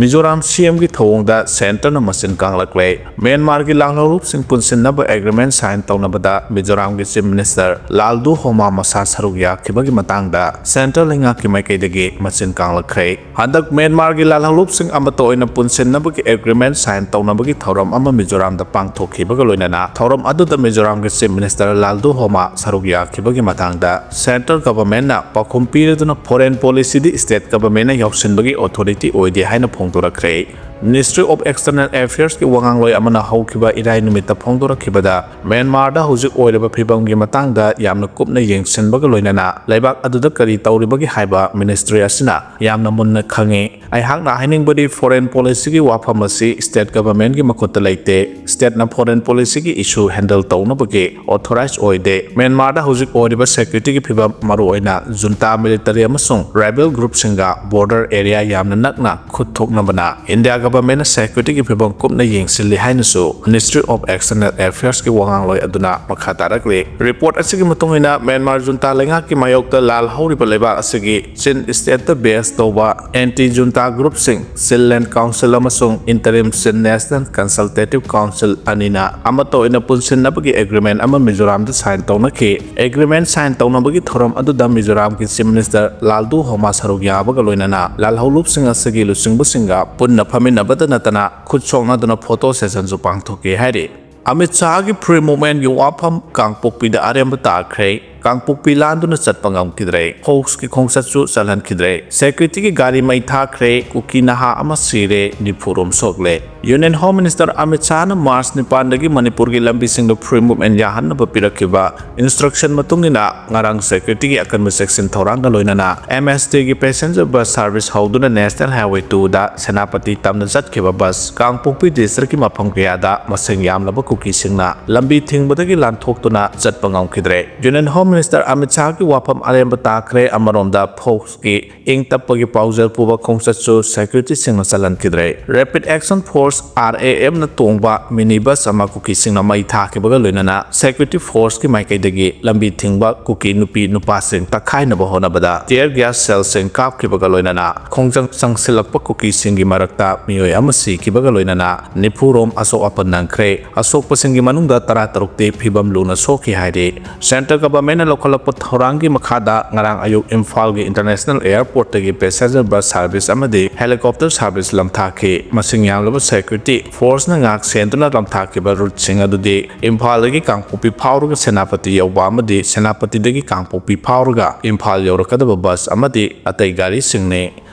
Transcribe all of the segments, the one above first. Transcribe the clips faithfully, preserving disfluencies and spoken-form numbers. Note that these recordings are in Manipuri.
ꯃꯤꯖꯣꯔꯥꯝ ꯁꯤ ꯑꯦꯝꯒꯤ ꯊꯧꯑꯣꯡꯗ ꯁꯦꯟꯇꯔꯅ ꯃꯆꯤꯟ ꯀꯥꯡꯂꯛꯂꯦ꯫ ꯃ꯭ꯌꯥꯟꯃꯥꯔꯒꯤ ꯂꯥꯜꯍꯧꯂꯨꯞꯁꯤꯡ ꯄꯨꯟꯁꯤꯟꯅꯕ ꯑꯦꯒ꯭ꯔꯤꯃꯦꯟ ꯁꯥꯏꯟ ꯇꯧꯅꯕꯗ ꯃꯤꯖꯣꯔꯥꯝꯒꯤ ꯆꯤꯐ ꯃꯤꯅꯤꯁꯇꯔ ꯂꯥꯜꯗꯨ ꯍꯣꯃꯥ ꯃꯁꯥ ꯁꯔꯨꯛ ꯌꯥꯈꯤꯕꯒꯤ ꯃꯇꯥꯡꯗ ꯁꯦꯟꯇ꯭ꯔꯦꯜ ꯂꯩꯉꯥꯛꯀꯤ ꯃꯥꯏꯀꯩꯗꯒꯤ ꯃꯆꯤꯟ ꯀꯥꯡꯂꯛꯈ꯭ꯔꯦ꯫ ꯍꯟꯗꯛ ꯃ꯭ꯌꯥꯟꯃꯥꯔꯒꯤ ꯂꯥꯜꯍꯧꯂꯨꯞꯁꯤꯡ ꯑꯃꯠꯇ ꯑꯣꯏꯅ ꯄꯨꯟꯁꯤꯟꯅꯕꯒꯤ ꯑꯦꯒ꯭ꯔꯤꯃꯦꯟ ꯁꯥꯏꯟ ꯇꯧꯅꯕꯒꯤ ꯊꯧꯔꯝ ꯑꯃ ꯃꯤꯖꯣꯔꯥꯝꯗ ꯄꯥꯡꯊꯣꯛꯈꯤꯕꯒ ꯂꯣꯏꯅꯅ ꯊꯧꯔꯝ ꯑꯗꯨꯗ ꯃꯤꯖꯣꯔꯥꯝꯒꯤ ꯆꯤꯐ ꯃꯤꯅꯤꯁꯇꯔ ꯂꯥꯜꯗꯨ ꯍꯣꯃꯥ ꯁꯔꯨꯛ ꯌꯥꯈꯤꯕꯒꯤ ꯃꯇꯥꯡꯗ ꯁꯦꯟꯇ꯭ꯔꯦꯜ ꯒꯚꯔꯟꯃꯦꯟꯠꯅ ꯄꯥꯎꯈꯨꯝ ꯄꯤꯔꯗꯨꯅ ꯐꯣꯔꯦꯟ ꯄꯣꯂꯤꯁꯤꯗꯤ ꯁ꯭ꯇꯦꯠ ꯒꯚꯔꯟꯃꯦꯟꯠꯅ ꯌꯥꯎꯁꯤꯟꯕꯒꯤ ꯑꯣꯊꯣꯔꯤꯇꯤ ꯑꯣꯏꯗꯦ ꯍꯥꯏꯅ ꯐꯣꯡꯗꯣꯔꯛꯈ꯭ꯔꯦ꯫ Ministry of External Affairsꯀꯤ ꯋꯥꯉꯥꯡꯂꯣꯏ ꯑꯃꯅ ꯍꯧꯈꯤꯕ ꯏꯔꯥꯏ ꯅꯨꯃꯤꯠꯇ ꯐꯣꯡꯗꯣꯔꯛꯈꯤꯕꯗ ꯃ꯭ꯌꯥꯟꯃꯥꯔꯗ ꯍꯧꯖꯤꯛ ꯑꯣꯏꯔꯤꯕ ꯐꯤꯕꯝꯒꯤ ꯃꯇꯥꯡꯗ ꯌꯥꯝꯅ ꯀꯨꯞꯅ ꯌꯦꯡꯁꯤꯟꯕꯒ ꯂꯣꯏꯅꯅ ꯂꯩꯕꯥꯛ ꯑꯗꯨꯗ ꯀꯔꯤ ꯇꯧꯔꯤꯕꯒꯦ ꯍꯥꯏꯕ ꯃꯤꯅꯤꯁꯇ꯭ꯔꯤ ꯑꯁꯤꯅ ꯌꯥꯝꯅ ꯃꯨꯟꯅ ꯈꯪꯏ꯫ ꯑꯩꯍꯥꯛꯅ ꯍꯥꯏꯅꯤꯡꯕꯗꯤ ꯐꯣꯔꯦꯟ ꯄꯣꯂꯤꯁꯤꯒꯤ ꯋꯥꯐꯝ ꯑꯁꯤ ꯁ꯭ꯇꯦꯠ ꯒꯚꯔꯟꯃꯦꯟꯠꯀꯤ ꯃꯈꯨꯠꯇ ꯂꯩꯇꯦ꯫ ꯁ꯭ꯇꯦꯠꯅ ꯐꯣꯔꯦꯟ ꯄꯣꯂꯤꯁꯤꯒꯤ ꯏꯁꯨ ꯍꯦꯟꯗꯜ ꯇꯧꯅꯕꯒꯤ ꯑꯣꯊꯣꯔꯥꯏꯖ ꯑꯣꯏꯗꯦ꯫ ꯃ꯭ꯌꯥꯟꯃꯥꯔꯗ ꯍꯧꯖꯤꯛ ꯑꯣꯏꯔꯤꯕ ꯁꯦꯀ꯭ꯌꯨꯔꯤꯇꯤꯒꯤ ꯐꯤꯕꯝ, ꯃꯔꯨꯑꯣꯏꯅ ꯖꯨꯟꯇꯥ ꯃꯤꯂꯤꯇꯔꯤ ꯑꯃꯁꯨꯡ ꯔꯥꯏꯕꯦꯜ ꯒ꯭ꯔꯨꯞꯁꯤꯡꯒ ꯕꯣꯔꯗꯔ ꯑꯦꯔꯤꯌꯥ ꯌꯥꯝꯅ ꯅꯛꯅ ꯈꯨꯠ ꯊꯣꯛꯅꯕꯅ ꯏꯟꯗꯤꯌꯥ ꯒꯚꯔꯟꯃꯦꯟꯠꯅ ꯁꯦꯀ꯭ꯌꯨꯔꯤꯇꯤꯒꯤ ꯐꯤꯕꯝ ꯀꯨꯞꯅ ꯌꯦꯡꯁꯤꯜꯂꯤ ꯍꯥꯏꯅꯁꯨ Ministry of External Affairsꯀꯤ ꯋꯥꯉꯥꯡꯂꯣꯏ ꯑꯗꯨꯅ ꯃꯈꯥ ꯇꯥꯔꯛꯂꯤ꯫ ꯔꯤꯄꯣꯔꯠ ꯑꯁꯤꯒꯤ ꯃꯇꯨꯡ ꯏꯟꯅ ꯃ꯭ꯌꯥꯟꯃꯥꯔ ꯖꯨꯟꯇꯥ ꯂꯩꯉꯥꯛꯀꯤ ꯃꯥꯌꯣꯛꯇ ꯂꯥꯜ ꯍꯧꯔꯤꯕ ꯂꯩꯕꯥꯛ ꯑꯁꯤꯒꯤ ꯆꯤꯟ ꯁ꯭ꯇꯦꯠꯇ ꯕꯦꯁ ꯇꯧꯕ ꯑꯦꯟꯇꯤ ꯖꯨꯟꯇꯥ ꯒ꯭ꯔꯨꯞꯁꯤꯡ ꯆꯤꯟ ꯂꯦꯟ ꯀꯥꯎꯟꯁꯤꯜ ꯑꯃꯁꯨꯡ ꯏꯟꯇꯔꯤꯝ ꯆꯤꯟ ꯅꯦꯁꯅꯦꯜ ꯀꯟꯁꯜꯇꯦꯇꯤꯚ ꯀꯥꯎꯟꯁꯤꯜ ꯑꯅꯤꯅ ꯑꯃꯠꯇ ꯑꯣꯏꯅ ꯄꯨꯟꯁꯤꯟꯅꯕꯒꯤ ꯑꯦꯒ꯭ꯔꯤꯃꯦꯟ ꯑꯃ ꯃꯤꯖꯣꯔꯥꯝꯗ ꯁꯥꯏꯟ ꯇꯧꯅꯈꯤ꯫ ꯑꯦꯒ꯭ꯔꯤꯃꯦꯟ ꯁꯥꯏꯟ ꯇꯧꯅꯕꯒꯤ ꯊꯧꯔꯝ ꯑꯗꯨꯗ ꯃꯤꯖꯣꯔꯥꯝꯒꯤ ꯆꯤꯐ ꯃꯤꯅꯤꯁꯇꯔ ꯂꯥꯜꯗꯨ ꯍꯣꯃꯥ ꯁꯔꯨꯛ ꯌꯥꯕꯒ ꯂꯣꯏꯅꯅ ꯂꯥꯜꯍꯧꯂꯨꯞꯁꯤꯡ ꯑꯁꯤꯒꯤ ꯂꯨꯆꯤꯡꯕꯁꯤꯡꯒ ꯄꯨꯟꯅ ꯐꯝꯃꯤꯟꯅꯕꯗ ꯅꯠꯇꯅ ꯈꯨꯠ ꯁꯣꯛꯅꯗꯨꯅ ꯐꯣꯇꯣ ꯁꯦꯁꯟꯁꯨ ꯄꯥꯡꯊꯣꯛꯈꯤ ꯍꯥꯏꯔꯤ꯫ ꯑꯃꯤꯠ ꯁꯥꯍꯒꯤ ꯐ꯭ꯔꯤ ꯃꯨꯚꯃꯦꯟꯒꯤ ꯋꯥꯐꯝ ꯀꯥꯡꯄꯣꯛꯄꯤꯗ ꯑꯔꯦꯝꯕ ꯇꯥꯈ꯭ꯔꯦ꯫ ꯀꯥꯡꯄꯣꯛꯄꯤ ꯂꯥꯟꯗꯨꯅ ꯆꯠꯄ ꯉꯝꯈꯤꯗ꯭ꯔꯦ꯫ ꯍꯣꯛꯁꯀꯤ ꯈꯣꯡꯆꯠꯁꯨ ꯆꯠꯍꯟꯈꯤꯗ꯭ꯔꯦ꯫ ꯁꯦꯀ꯭ꯌꯨꯔꯤꯇꯤꯒꯤ ꯒꯥꯔꯤ ꯃꯩ ꯊꯥꯈ꯭ꯔꯦ꯫ ꯀꯨꯀꯤ ꯅꯍꯥ ꯑꯃ ꯁꯤꯔꯦ, ꯅꯤꯐꯨ ꯔꯣꯝ ꯁꯣꯛꯂꯦ꯫ ꯌꯨꯅꯤꯌꯟ ꯍꯣꯝ ꯃꯤꯅꯤꯁꯇꯔ ꯑꯃꯤꯠ ꯁꯥꯍꯅ ꯃꯥꯔꯆ ꯅꯤꯄꯥꯟꯗꯒꯤ ꯃꯅꯤꯄꯨꯔꯒꯤ ꯂꯝꯕꯤꯁꯤꯡꯗ ꯐ꯭ꯔꯤ ꯃꯨꯚꯃꯦꯟ ꯌꯥꯍꯟꯅꯕ ꯄꯤꯔꯛꯈꯤꯕ ꯏꯟꯁꯇ꯭ꯔꯛꯁꯟ ꯃꯇꯨꯡ ꯏꯟꯅ ꯉꯔꯥꯡ ꯁꯦꯀ꯭ꯌꯨꯔꯤꯇꯤꯒꯤ ꯑꯀꯟꯕ ꯆꯦꯛꯁꯤꯟ ꯊꯧꯔꯥꯡꯒ ꯂꯣꯏꯅꯅ ꯑꯦꯝ ꯑꯦꯁ ꯇꯤꯒꯤ ꯄꯦꯁꯦꯟꯖꯔ ꯕꯁ ꯁꯥꯔꯚꯤꯁ ꯍꯧꯗꯨꯅ ꯅꯦꯁꯅꯦꯜ ꯍꯥꯏꯋꯦ ꯇꯨꯗ ꯁꯦꯅꯥꯄꯇꯤ ꯇꯝꯅ ꯆꯠꯈꯤꯕ ꯕꯁ ꯀꯥꯡꯄꯣꯛꯄꯤ ꯗꯤꯁꯇ꯭ꯔꯤꯛꯀꯤ ꯃꯐꯝ ꯀꯌꯥꯗ ꯃꯁꯤꯡ ꯌꯥꯝꯂꯕ ꯀꯨꯀꯤꯁꯤꯡꯅ ꯂꯝꯕꯤ ꯊꯤꯡꯕꯗꯒꯤ ꯂꯥꯟꯊꯣꯛꯇꯨꯅ ꯆꯠꯄ ꯉꯝꯈꯤꯗ꯭ꯔꯦ꯫ ꯌꯨꯅꯤꯌꯟ ꯍꯣꯝ ꯃꯤꯁꯇꯔ ꯑꯃꯤꯠ ꯁꯥꯍꯒꯤ ꯋꯥꯐꯝ ꯑꯔꯦꯝꯕ ꯇꯥꯈ꯭ꯔꯦ꯫ ꯑꯃꯔꯣꯝꯗ ꯐꯣꯛꯁꯀꯤ ꯏꯪ ꯇꯞꯄꯒꯤ ꯄꯥꯎꯖꯦꯜ ꯄꯨꯕ ꯈꯣꯡꯆꯠꯁꯨ ꯁꯦꯀ꯭ꯌꯨꯔꯤꯇꯤꯁꯤꯡꯅ ꯆꯜꯍꯟꯈꯤꯗ꯭ꯔꯦ꯫ Rapid Action Force, R A F, ꯅ ꯇꯣꯡꯕ ꯃꯤꯅꯤ ꯕꯁ ꯑꯃ ꯀꯨꯀꯤꯁꯤꯡꯅ ꯃꯩ ꯊꯥꯈꯤꯕꯒ ꯂꯣꯏꯅꯅ ꯁꯦꯀ꯭ꯌꯨꯔꯤꯇꯤ ꯐꯣꯔꯁꯀꯤ ꯃꯥꯏꯀꯩꯗꯒꯤ ꯂꯝꯕꯤ ꯊꯤꯡꯕ ꯀꯨꯀꯤ ꯅꯨꯄꯤ ꯅꯨꯄꯥꯁꯤꯡ ꯇꯛꯈꯥꯏꯅꯕ ꯍꯣꯠꯅꯕꯗ ꯇꯤꯌꯔ ꯒ꯭ꯌꯥꯁ ꯁꯦꯜꯁꯤꯡ ꯀꯥꯞꯈꯤꯕꯒ ꯂꯣꯏꯅꯅ ꯈꯣꯡꯖꯪ ꯆꯪꯁꯤꯜꯂꯛꯄ ꯀꯨꯀꯤꯁꯤꯡꯒꯤ ꯃꯔꯛꯇ ꯃꯤꯑꯣꯏ ꯑꯃ ꯁꯤꯈꯤꯕꯒ ꯂꯣꯏꯅꯅ ꯅꯤꯐꯨ ꯔꯣꯝ ꯑꯁꯣꯛ ꯑꯄꯟ ꯅꯪꯈ꯭ꯔꯦ꯫ ꯑꯁꯣꯛꯄꯁꯤꯡꯒꯤ ꯃꯅꯨꯡꯗ ꯇꯔꯥ ꯇꯔꯨꯛꯇꯤ ꯐꯤꯕꯝ ꯂꯨꯅ ꯁꯣꯛꯈꯤ ꯍꯥꯏꯔꯤ꯫ Central Government ꯅ ꯂꯧꯈꯠꯂꯛꯄ ꯊꯧꯔꯥꯡꯒꯤ ꯃꯈꯥꯗ ꯉꯔꯥꯡ ꯑꯌꯨꯛ ꯏꯝꯐꯥꯜꯒꯤ International Airport ꯇꯒꯤ passenger bus service ꯑꯃꯗꯤ helicopter service ꯂꯝꯊꯥꯈꯤ꯫ ꯃꯁꯤꯡ ꯌꯥꯝꯂꯕ ꯁꯦꯀ꯭ꯌꯨꯔꯤꯇꯤ ꯐꯣꯔꯁꯅ ꯉꯥꯛ ꯁꯦꯟꯗꯨꯅ ꯂꯝꯊꯥꯈꯤꯕ ꯔꯨꯠꯁꯤꯡ ꯑꯗꯨꯗꯤ ꯏꯝꯐꯥꯜꯗꯒꯤ ꯀꯥꯡꯄꯣꯛꯄꯤ ꯐꯥꯎꯔꯒ ꯁꯦꯅꯥꯄꯇꯤ ꯌꯧꯕ ꯑꯃꯗꯤ ꯁꯦꯅꯥꯄꯇꯤꯗꯒꯤ ꯀꯥꯡꯄꯣꯛꯄꯤ ꯐꯥꯎꯔꯒ ꯏꯝꯐꯥꯜ ꯌꯧꯔꯛꯀꯗꯕ ꯕꯁ ꯑꯃꯗꯤ ꯑꯇꯩ ꯒꯥꯔꯤꯁꯤꯡꯅꯤ꯫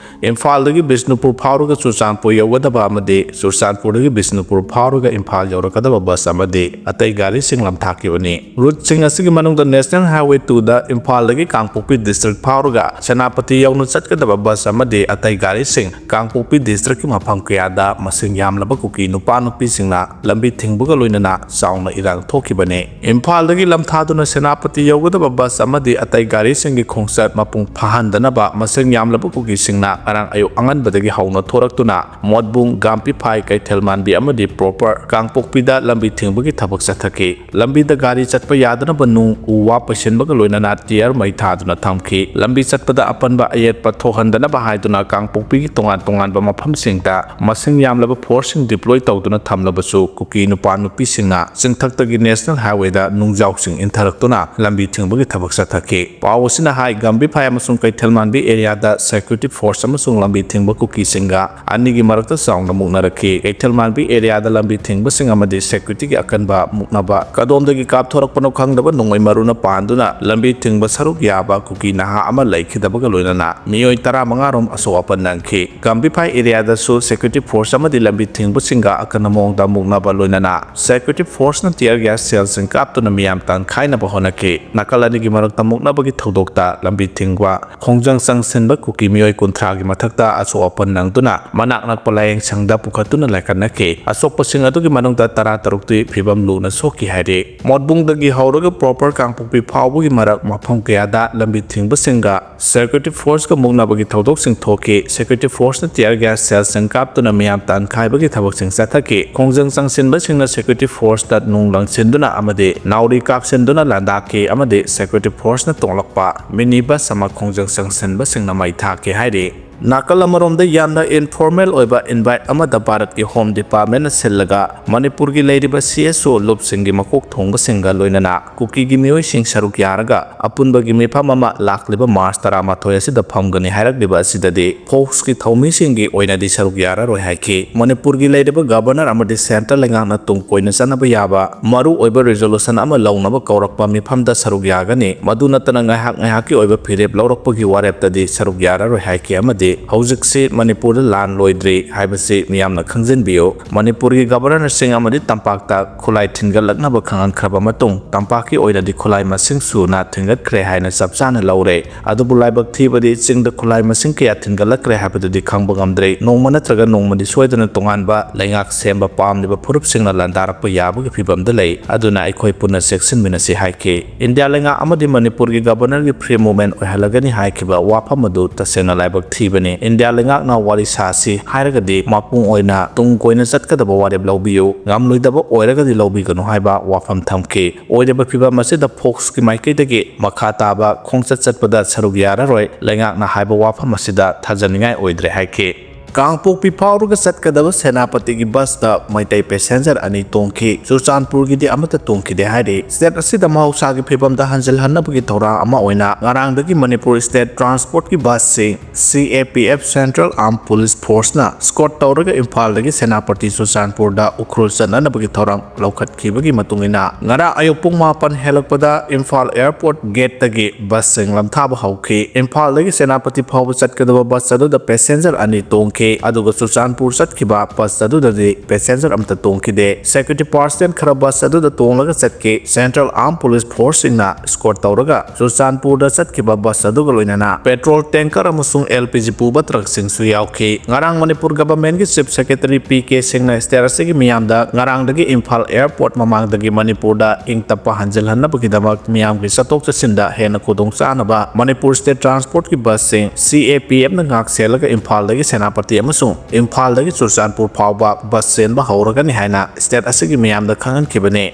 ꯏꯝꯐꯥꯜꯗꯒꯤ ꯕꯤꯁꯅꯨꯄꯨꯔ ꯐꯥꯎꯔꯒ ꯆꯨꯔꯆꯥꯟꯄꯨꯔ ꯌꯧꯒꯗꯕ ꯑꯃꯗꯤ ꯆꯨꯔꯆꯥꯟꯄꯨꯔꯗꯒꯤ ꯕꯤꯁꯅꯨꯄꯨꯔ ꯐꯥꯎꯔꯒ ꯏꯝꯐꯥꯜ ꯌꯧꯔꯛꯀꯗꯕ ꯕꯁ ꯑꯃꯗꯤ ꯑꯇꯩ ꯒꯥꯔꯤꯁꯤꯡ ꯂꯝꯊꯥꯈꯤꯕꯅꯤ꯫ ꯔꯨꯠꯁꯤꯡ ꯑꯁꯤꯒꯤ ꯃꯅꯨꯡꯗ National Highway two ꯗ ꯏꯝꯐꯥꯜꯗꯒꯤ ꯀꯥꯡꯄꯣꯛꯄꯤ district ꯐꯥꯎꯔꯒ ꯁꯦꯅꯥꯄꯇꯤ ꯌꯧꯅ ꯆꯠꯀꯗꯕ ꯕꯁ ꯑꯃꯗꯤ ꯑꯇꯩ ꯒꯥꯔꯤꯁꯤꯡ ꯀꯥꯡꯄꯣꯛꯄꯤ district ꯀꯤ ꯃꯐꯝ ꯀꯌꯥꯗ ꯃꯁꯤꯡ ꯌꯥꯝꯂꯕ ꯀꯨꯀꯤ ꯅꯨꯄꯥ ꯅꯨꯄꯤꯁꯤꯡꯅ ꯂꯝꯕꯤ ꯊꯤꯡꯕꯒ ꯂꯣꯏꯅꯅ ꯆꯥꯎꯅ ꯏꯔꯥꯡ ꯊꯣꯛꯈꯤꯕꯅꯤ꯫ ꯏꯝꯐꯥꯜꯗꯒꯤ ꯂꯝꯊꯥꯗꯨꯅ ꯁꯦꯅꯥꯄꯇꯤ ꯌꯧꯒꯗꯕ ꯕꯁ ꯑꯃꯗꯤ ꯑꯇꯩ ꯒꯥꯔꯤꯁꯤꯡꯒꯤ ꯈꯣꯡꯆꯠ ꯃꯄꯨꯡ ꯐꯥꯍꯟꯗꯅꯕ ꯃꯁꯤꯡ ꯌꯥꯝꯂꯕ ꯀꯨꯀꯤꯁꯤꯡꯅ ꯉꯔꯥꯡ ꯑꯌꯨꯛ ꯑꯉꯟꯕꯗꯒꯤ ꯍꯧꯅ ꯊꯣꯔꯛꯇꯨꯅ ꯃꯣꯠꯕꯨꯡ, ꯒꯥꯝꯄꯤꯐꯥꯏ, ꯀꯩꯊꯦꯜꯃꯥꯟꯕꯤ ꯑꯃꯗꯤ ꯄ꯭ꯔꯣꯄꯔ ꯀꯥꯡꯄꯣꯛꯄꯤꯗ ꯂꯝꯕꯤ ꯊꯤꯡꯕꯒꯤ ꯊꯕꯛ ꯆꯠꯊꯈꯤ꯫ ꯂꯝꯕꯤꯗ ꯒꯥꯔꯤ ꯆꯠꯄ ꯌꯥꯗꯅꯕ ꯅꯨꯡ ꯎ ꯋꯥ ꯄꯩꯁꯤꯟꯕꯒ ꯂꯣꯏꯅꯅ ꯇꯤꯌꯔ ꯃꯩ ꯊꯥꯗꯨꯅ ꯊꯝꯈꯤ꯫ ꯂꯝꯕꯤ ꯆꯠꯄꯗ ꯑꯄꯟꯕ ꯑꯌꯦꯠꯄ ꯊꯣꯛꯍꯟꯗꯅꯕ ꯍꯥꯏꯗꯨꯅ ꯀꯥꯡꯄꯣꯛꯄꯤꯒꯤ ꯇꯣꯉꯥꯟ ꯇꯣꯉꯥꯟꯕ ꯃꯐꯝꯁꯤꯡꯗ ꯃꯁꯤꯡ ꯌꯥꯝꯂꯕ ꯐꯣꯔꯁꯁꯤꯡ deploy ꯇꯧꯗꯨꯅ ꯊꯝꯂꯕꯁꯨ ꯀꯨꯀꯤ ꯅꯨꯄꯥ ꯅꯨꯄꯤꯁꯤꯡꯅ ꯆꯤꯡꯊꯛꯇꯒꯤ National Highway ꯗ ꯅꯨꯡꯖꯥꯎꯁꯤꯡ ꯏꯟꯊꯔꯛꯇꯨꯅ ꯂꯝꯕꯤ ꯊꯤꯡꯕꯒꯤ ꯊꯕꯛ ꯆꯠꯊꯈꯤ꯫ ꯄꯥꯎ ꯑꯁꯤꯅ ꯍꯥꯏ, ꯒꯥꯝꯕꯤꯐꯥꯏ ꯑꯃꯁꯨꯡ ꯀꯩꯊꯦꯜꯃꯥꯟꯕꯤ area ꯗ security force ꯑꯃꯁꯨꯡ ꯂꯝꯕꯤ ꯊꯤꯡꯕ ꯀꯨꯀꯤꯁꯤꯡꯒ ꯑꯅꯤꯒꯤ ꯃꯔꯛꯇ ꯆꯥꯎꯅ ꯃꯨꯛꯅꯔꯛꯈꯤ꯫ ꯀꯩꯊꯦꯜꯃꯥꯟꯕꯤ area ꯗ ꯂꯝꯕꯤ ꯊꯤꯡꯕꯁꯤꯡ ꯑꯃꯗꯤ security ꯒꯤ ꯑꯀꯟꯕ ꯃꯨꯛꯅꯕ ꯀꯗꯣꯝꯗꯒꯤ ꯀꯥꯞꯊꯣꯔꯛꯄꯅꯣ ꯈꯪꯗꯕ ꯅꯣꯡꯃꯩ ꯃꯔꯨꯅ ꯄꯥꯟꯗꯨꯅ ꯂꯝꯕꯤ ꯊꯤꯡꯕ ꯁꯔꯨꯛ ꯌꯥꯕ ꯀꯨꯀꯤ ꯅꯍꯥ ꯑꯃ ꯂꯩꯈꯤꯗꯕꯒ ꯂꯣꯏꯅꯅ ꯃꯤꯑꯣꯏ ꯇꯔꯥꯃꯉꯥ ꯔꯣꯝ ꯑꯁꯣꯛ ꯑꯄꯟ ꯅꯪꯈꯤ꯫ ꯒꯥꯝꯕꯤꯐꯥꯏ area ꯗꯁꯨ security force ꯑꯃꯗꯤ ꯂꯝꯕꯤ ꯊꯤꯡꯕꯁꯤꯡꯒ ꯑꯀꯟꯕ ꯃꯑꯣꯡꯗ ꯃꯨꯛꯅꯕ ꯂꯣꯏꯅꯅ security force ꯅ tear gas shell ꯁꯤꯡ ꯀꯥꯞꯇꯨꯅ ꯃꯤꯌꯥꯝ ꯇꯪꯈꯥꯏꯅꯕ ꯍꯣꯠꯅꯈꯤ꯫ ꯅꯥꯀꯜ ꯑꯅꯤꯒꯤ ꯃꯔꯛꯇ ꯃꯨꯛꯅꯕꯒꯤ ꯊꯧꯗꯣꯛꯇ ꯂꯝꯕꯤ ꯊꯤꯡꯕ ꯈꯣꯡꯖꯪ ꯆꯪꯁꯤꯟꯕ ꯀꯨꯀꯤ ꯃꯤꯑꯣꯏ ꯀꯨꯟꯊ꯭ꯔꯥꯒꯤ ꯃꯊꯛꯇ ꯑꯁꯣꯛ ꯑꯄꯟ ꯅꯪꯗꯨꯅ ꯃꯅꯥꯛ ꯅꯛꯄ ꯂꯥꯌꯦꯡ ꯁꯪꯗ ꯄꯨꯈꯠꯇꯨꯅ ꯂꯥꯏꯀꯠꯅꯈꯤ꯫ ꯑꯁꯣꯛꯄꯁꯤꯡ ꯑꯗꯨꯒꯤ ꯃꯅꯨꯡꯗ ꯇꯔꯥ ꯇꯔꯨꯛꯇꯤ ꯐꯤꯕꯝ ꯂꯨꯅ ꯁꯣꯛꯈꯤ ꯍꯥꯏꯔꯤ꯫ ꯃꯣꯠꯕꯨꯡꯗꯒꯤ ꯍꯧꯔꯒ ꯄ꯭ꯔꯣꯄꯔ ꯀꯥꯡꯄꯣꯛꯄꯤ ꯐꯥꯎꯕꯒꯤ ꯃꯔꯛ ꯃꯐꯝ ꯀꯌꯥꯗ ꯂꯝꯕꯤ ꯊꯤꯡꯕꯁꯤꯡꯒ ꯁꯦꯀ꯭ꯌꯨꯔꯤꯇꯤ ꯐꯣꯔꯁꯀ ꯃꯨꯛꯅꯕꯒꯤ ꯊꯧꯗꯣꯛꯁꯤꯡ ꯊꯣꯛꯈꯤ꯫ ꯁꯦꯀ꯭ꯌꯨꯔꯤꯇꯤ ꯐꯣꯔꯁꯅ ꯇꯤꯌꯔ ꯒ꯭ꯌꯥꯁ ꯁꯦꯜꯁꯤꯡ ꯀꯥꯞꯇꯨꯅ ꯃꯤꯌꯥꯝ ꯇꯥꯟꯈꯥꯏꯕꯒꯤ ꯊꯕꯛꯁꯤꯡ ꯆꯠꯊꯈꯤ꯫ ꯈꯣꯡꯖꯪ ꯆꯪꯁꯤꯟꯕꯁꯤꯡꯅ ꯁꯦꯀ꯭ꯌꯨꯔꯤꯇꯤ ꯐꯣꯔꯁꯇ ꯅꯨꯡ ꯂꯪꯁꯤꯟꯗꯨꯅ ꯑꯃꯗꯤ ꯅꯥꯎꯔꯤ ꯀꯥꯞꯁꯤꯟꯗꯨꯅ ꯂꯥꯟꯗꯥꯈꯤ ꯑꯃꯗꯤ ꯁꯦꯀ꯭ꯌꯨꯔꯤꯇꯤ ꯐꯣꯔꯁꯅ ꯇꯣꯡꯂꯛꯄ ꯃꯤꯅꯤ ꯕꯁ ꯑꯃ ꯈꯣꯡꯖꯪ ꯆꯪꯁꯤꯟꯕꯁꯤꯡꯅ ꯃꯩ ꯊꯥꯈꯤ ꯍꯥꯏꯔꯤ꯫ ꯅꯥꯀꯜ ꯑꯃꯔꯣꯝꯗ ꯌꯥꯝꯅ ꯏꯟꯐꯣꯔꯃꯦꯜ ꯑꯣꯏꯕ ꯏꯟꯚꯥꯏꯠ ꯑꯃꯗ ꯚꯥꯔꯠꯀꯤ ꯍꯣꯝ ꯗꯤꯄꯥꯔꯠꯃꯦꯟꯅ ꯁꯤꯜꯂꯒ ꯃꯅꯤꯄꯨꯔꯒꯤ ꯂꯩꯔꯤꯕ ꯁꯤ ꯑꯦꯁ ꯑꯣ ꯂꯨꯞꯁꯤꯡꯒꯤ ꯃꯀꯣꯛ ꯊꯣꯡꯕꯁꯤꯡꯒ ꯂꯣꯏꯅꯅ ꯀꯨꯀꯤꯒꯤ ꯃꯤꯑꯣꯏꯁꯤꯡ ꯁꯔꯨꯛ ꯌꯥꯔꯒ ꯑꯄꯨꯟꯕꯒꯤ ꯃꯤꯐꯝ ꯑꯃ ꯂꯥꯛꯂꯤꯕ ꯃꯥꯔꯆ ꯇꯔꯥꯃꯥꯊꯣꯏ ꯑꯁꯤꯗ ꯐꯝꯒꯅꯤ ꯍꯥꯏꯔꯛꯂꯤꯕ ꯑꯁꯤꯗꯗꯤ ꯐꯣꯛꯁꯀꯤ ꯊꯧꯃꯤꯁꯤꯡꯒꯤ ꯑꯣꯏꯅꯗꯤ ꯁꯔꯨꯛ ꯌꯥꯔꯔꯣꯏ ꯍꯥꯏꯈꯤ꯫ ꯃꯅꯤꯄꯨꯔꯒꯤ ꯂꯩꯔꯤꯕ ꯒꯕꯔꯅꯔ ꯑꯃꯗꯤ ꯁꯦꯟꯇ꯭ꯔꯦꯜ ꯂꯩꯉꯥꯛꯅ ꯇꯨꯡ ꯀꯣꯏꯅ ꯆꯠꯅꯕ ꯌꯥꯕ ꯃꯔꯨ ꯑꯣꯏꯕ ꯔꯤꯖꯣꯂꯨꯁꯟ ꯑꯃ ꯂꯧꯅꯕ ꯀꯧꯔꯛꯄ ꯃꯤꯐꯝꯗ ꯁꯔꯨꯛ ꯌꯥꯒꯅꯤ꯫ ꯃꯗꯨ ꯅꯠꯇꯅ ꯉꯥꯏꯍꯥꯛ ꯉꯥꯏꯍꯥꯛꯀꯤ ꯑꯣꯏꯕ ꯐꯤꯔꯦꯞ ꯂꯧꯔꯛꯄꯒꯤ ꯋꯥꯔꯦꯞꯇꯗꯤ ꯁꯔꯨꯛ ꯌꯥꯔꯔꯣꯏ ꯍꯥꯏꯈꯤ꯫ ꯑꯃꯗꯤ ꯍꯧꯖꯤꯛꯁꯤ ꯃꯅꯤꯄꯨꯔꯗ ꯂꯥꯟ ꯂꯣꯏꯗ꯭ꯔꯤ ꯍꯥꯏꯕꯁꯤ ꯃꯤꯌꯥꯝꯅ ꯈꯪꯖꯤꯟꯕꯤꯌꯨ꯫ ꯃꯅꯤꯄꯨꯔꯒꯤ ꯒꯕꯔꯅꯔꯁꯤꯡ ꯑꯃꯗꯤ ꯇꯝꯄꯥꯛꯇ ꯈꯨꯠꯂꯥꯏ ꯊꯤꯟꯒꯠꯂꯛꯅꯕ ꯈꯪꯍꯟꯈ꯭ꯔꯕ ꯃꯇꯨꯡ ꯇꯝꯄꯥꯛꯀꯤ ꯑꯣꯏꯅꯗꯤ ꯈꯨꯠꯂꯥꯏ ꯃꯁꯤꯡ ꯁꯨꯅ ꯊꯤꯟꯒꯠꯈ꯭ꯔꯦ ꯍꯥꯏꯅ ꯆꯞ ꯆꯥꯅ ꯂꯧꯔꯦ꯫ ꯑꯗꯨꯕꯨ ꯂꯥꯏꯕꯛ ꯊꯤꯕꯗꯤ ꯆꯤꯡꯗ ꯈꯨꯠꯂꯥꯏ ꯃꯁꯤꯡ ꯀꯌꯥ ꯊꯤꯟꯒꯠꯂꯛꯈ꯭ꯔꯦ ꯍꯥꯏꯕꯗꯨꯗꯤ ꯈꯪꯕ ꯉꯝꯗ꯭ꯔꯦ꯫ ꯅꯣꯡꯃ ꯅꯠꯇ꯭ꯔꯒ ꯅꯣꯡꯃꯗꯤ ꯁꯣꯏꯗꯅ ꯇꯣꯉꯥꯟꯕ ꯂꯩꯉꯥꯛ ꯁꯦꯝꯕ ꯄꯥꯝꯂꯤꯕ ꯐꯨꯔꯨꯞꯁꯤꯡꯅ ꯂꯥꯟꯗꯥꯔꯛꯄ ꯌꯥꯕꯒꯤ ꯐꯤꯕꯝꯗ ꯂꯩ꯫ ꯑꯗꯨꯅ ꯑꯩꯈꯣꯏ ꯄꯨꯟꯅ ꯆꯦꯛꯁꯤꯟꯃꯤꯟꯅꯁꯤ ꯍꯥꯏꯈꯤ꯫ ꯏꯟꯗꯤꯌꯥ ꯂꯩꯉꯥꯛ ꯑꯃꯗꯤ ꯃꯅꯤꯄꯨꯔꯒꯤ ꯒꯕꯔꯅꯔꯒꯤ ꯐ꯭ꯔꯤ ꯃꯨꯚꯃꯦꯟ ꯑꯣꯏꯍꯜꯂꯒꯅꯤ ꯍꯥꯏꯈꯤꯕ ꯋꯥꯐꯝ ꯑꯗꯨ ꯇꯁꯦꯡꯅ ꯂꯥꯏꯕꯛ ꯊꯤꯕꯅꯤ꯫ ꯏꯟꯗꯤꯌꯥ ꯂꯩꯉꯥꯛꯅ ꯋꯥꯔꯤ ꯁꯥꯁꯤ ꯍꯥꯏꯔꯒꯗꯤ ꯃꯄꯨꯡ ꯑꯣꯏꯅ ꯇꯨꯡ ꯀꯣꯏꯅ ꯆꯠꯀꯗꯕ ꯋꯥꯔꯦꯞ ꯂꯧꯕꯤꯌꯨ, ꯉꯝꯂꯣꯏꯗꯕ ꯑꯣꯏꯔꯒꯗꯤ ꯂꯧꯕꯤꯒꯅꯨ ꯍꯥꯏꯕ ꯋꯥꯐꯝ ꯊꯝꯈꯤ꯫ ꯑꯣꯏꯔꯤꯕ ꯐꯤꯕꯝ ꯑꯁꯤꯗ ꯐꯣꯛꯁꯀꯤ ꯃꯥꯏꯀꯩꯗꯒꯤ ꯃꯈꯥ ꯇꯥꯕ ꯈꯣꯡꯆꯠ ꯆꯠꯄꯗ ꯁꯔꯨꯛ ꯌꯥꯔꯔꯣꯏ, ꯂꯩꯉꯥꯛꯅ ꯍꯥꯏꯕ ꯋꯥꯐꯝ ꯑꯁꯤꯗ ꯊꯥꯖꯅꯤꯡꯉꯥꯏ ꯑꯣꯏꯗ꯭ꯔꯦ ꯍꯥꯏꯈꯤ꯫ ꯀꯥꯡꯄꯣꯛꯄꯤ ꯐꯥꯎꯔꯒ ꯆꯠꯀꯗꯕ ꯁꯦꯅꯥꯄꯇꯤꯒꯤ ꯕꯁꯇ ꯃꯩꯇꯩ ꯄꯦꯁꯦꯟꯖꯔ ꯑꯅꯤ ꯇꯣꯡꯈꯤ꯫ ꯆꯨꯔꯆꯥꯟꯄꯨꯔꯒꯤꯗꯤ ꯑꯃꯠꯇ ꯇꯣꯡꯈꯤꯗꯦ ꯍꯥꯏꯔꯤ꯫ ꯁ꯭ꯇꯦꯠ ꯑꯁꯤꯗ ꯃꯍꯧꯁꯥꯒꯤ ꯐꯤꯕꯝꯗ ꯍꯟꯖꯤꯜꯍꯟꯅꯕꯒꯤ ꯊꯧꯔꯥꯡ ꯑꯃ ꯑꯣꯏꯅ ꯉꯔꯥꯡꯗꯒꯤ ꯃꯅꯤꯄꯨꯔ ꯁ꯭ꯇꯦꯠ ꯇ꯭ꯔꯥꯟꯁꯄꯣꯔꯠꯀꯤ ꯕꯁꯁꯤꯡ C A P F central armed police ꯐꯣꯔꯁꯅ ꯁ꯭ꯀꯣꯠ ꯇꯧꯔꯒ ꯏꯝꯐꯥꯜꯗꯒꯤ ꯁꯦꯅꯥꯄꯇꯤ ꯆꯨꯔꯆꯥꯟꯄꯨꯔꯗ ꯎꯈ꯭ꯔꯨꯜ ꯆꯠꯅꯅꯕꯒꯤ ꯊꯧꯔꯥꯡ ꯂꯧꯈꯠꯈꯤꯕꯒꯤ ꯃꯇꯨꯡ ꯏꯟꯅ ꯉꯔꯥꯡ ꯑꯌꯨꯛ ꯄꯨꯡ ꯃꯥꯄꯟ ꯍꯦꯜꯂꯛꯄꯗ ꯏꯝꯐꯥꯜ ꯑꯦꯌꯔꯄꯣꯔꯠ ꯒꯦꯠꯇꯒꯤ ꯕꯁꯁꯤꯡ ꯂꯝꯊꯥꯕ ꯍꯧꯈꯤ꯫ ꯏꯝꯐꯥꯜꯗꯒꯤ ꯁꯦꯅꯥꯄꯇꯤ ꯐꯥꯎꯕ ꯆꯠꯀꯗꯕ ꯕꯁ ꯑꯗꯨꯗ ꯄꯦꯁꯦꯟꯖꯔ ꯑꯅꯤ ꯇꯣꯡꯈꯤ꯫ ꯑꯗꯨꯒ ꯆꯨꯔꯆꯥꯟꯄꯨꯔ ꯆꯠꯈꯤꯕ ꯕꯁ ꯑꯗꯨꯗꯗꯤ ꯄꯦꯁꯦꯟꯖꯔ ꯑꯃꯠꯇ ꯇꯣꯡꯈꯤꯗꯦ꯫ ꯁꯦꯀ꯭ꯌꯨꯔꯤꯇꯤ ꯄꯥꯔꯁꯅꯦꯜ ꯈꯔ ꯕꯁ ꯑꯗꯨꯗ ꯇꯣꯡꯂꯒ ꯆꯠꯈꯤ꯫ ꯁꯦꯟꯇ꯭ꯔꯦꯜ ꯑꯥꯔꯝ ꯄꯨꯂꯤꯁ ꯐꯣꯔꯁꯁꯤꯡꯅ ꯏꯁꯀꯣꯔꯠ ꯇꯧꯔꯒ ꯆꯨꯔꯆꯥꯟꯄꯨꯔꯗ ꯆꯠꯈꯤꯕ ꯕꯁ ꯑꯗꯨꯒ ꯂꯣꯏꯅꯅ ꯄꯦꯇ꯭ꯔꯣꯜ ꯇꯦꯡꯀꯔ ꯑꯃꯁꯨꯡ ꯑꯦꯜ ꯄꯤ ꯖꯤ ꯄꯨꯕ ꯇ꯭ꯔꯛꯁꯤꯡꯁꯨ ꯌꯥꯎꯈꯤ꯫ ꯉꯔꯥꯡ ꯃꯅꯤꯄꯨꯔ ꯒꯚꯔꯟꯃꯦꯟꯠꯀꯤ ꯆꯤꯐ ꯁꯦꯀ꯭ꯔꯦꯇꯔꯤ ꯄꯤ ꯀꯦ ꯁꯤꯡꯅ ꯁ꯭ꯇꯦꯠ ꯑꯁꯤꯒꯤ ꯃꯤꯌꯥꯝꯗ ꯉꯔꯥꯡꯗꯒꯤ ꯏꯝꯐꯥꯜ ꯑꯦꯌꯔꯄꯣꯔꯠ ꯃꯃꯥꯡꯗꯒꯤ ꯃꯅꯤꯄꯨꯔꯗ ꯏꯪ ꯇꯞꯄ ꯍꯟꯖꯤꯜꯍꯟꯅꯕꯒꯤꯗꯃꯛ ꯃꯤꯌꯥꯝꯒꯤ ꯆꯠꯊꯣꯛ ꯆꯠꯁꯤꯟꯗ ꯍꯦꯟꯅ ꯈꯨꯗꯣꯡꯆꯥꯅꯕ ꯃꯅꯤꯄꯨꯔ ꯁ꯭ꯇꯦꯠ ꯇ꯭ꯔꯥꯟꯁꯄꯣꯔꯠꯀꯤ ꯕꯁꯁꯤꯡ, ꯁꯤ ꯑꯦ ꯄꯤ ꯑꯦꯐꯅ ꯉꯥꯛ ꯁꯦꯜꯂꯒ ꯏꯝꯐꯥꯜꯗꯒꯤ ꯁꯦꯅꯥꯄꯇꯤ ꯑꯃꯁꯨꯡ ꯏꯝꯐꯥꯜꯗꯒꯤ ꯆꯨꯔꯆꯥꯟꯄꯨꯔ ꯐꯥꯎꯕ ꯕꯁ ꯆꯦꯟꯕ ꯍꯧꯔꯒꯅꯤ ꯍꯥꯏꯅ ꯁ꯭ꯇꯦꯠ ꯑꯁꯤꯒꯤ ꯃꯤꯌꯥꯝꯗ ꯈꯪꯍꯟꯈꯤꯕꯅꯤ꯫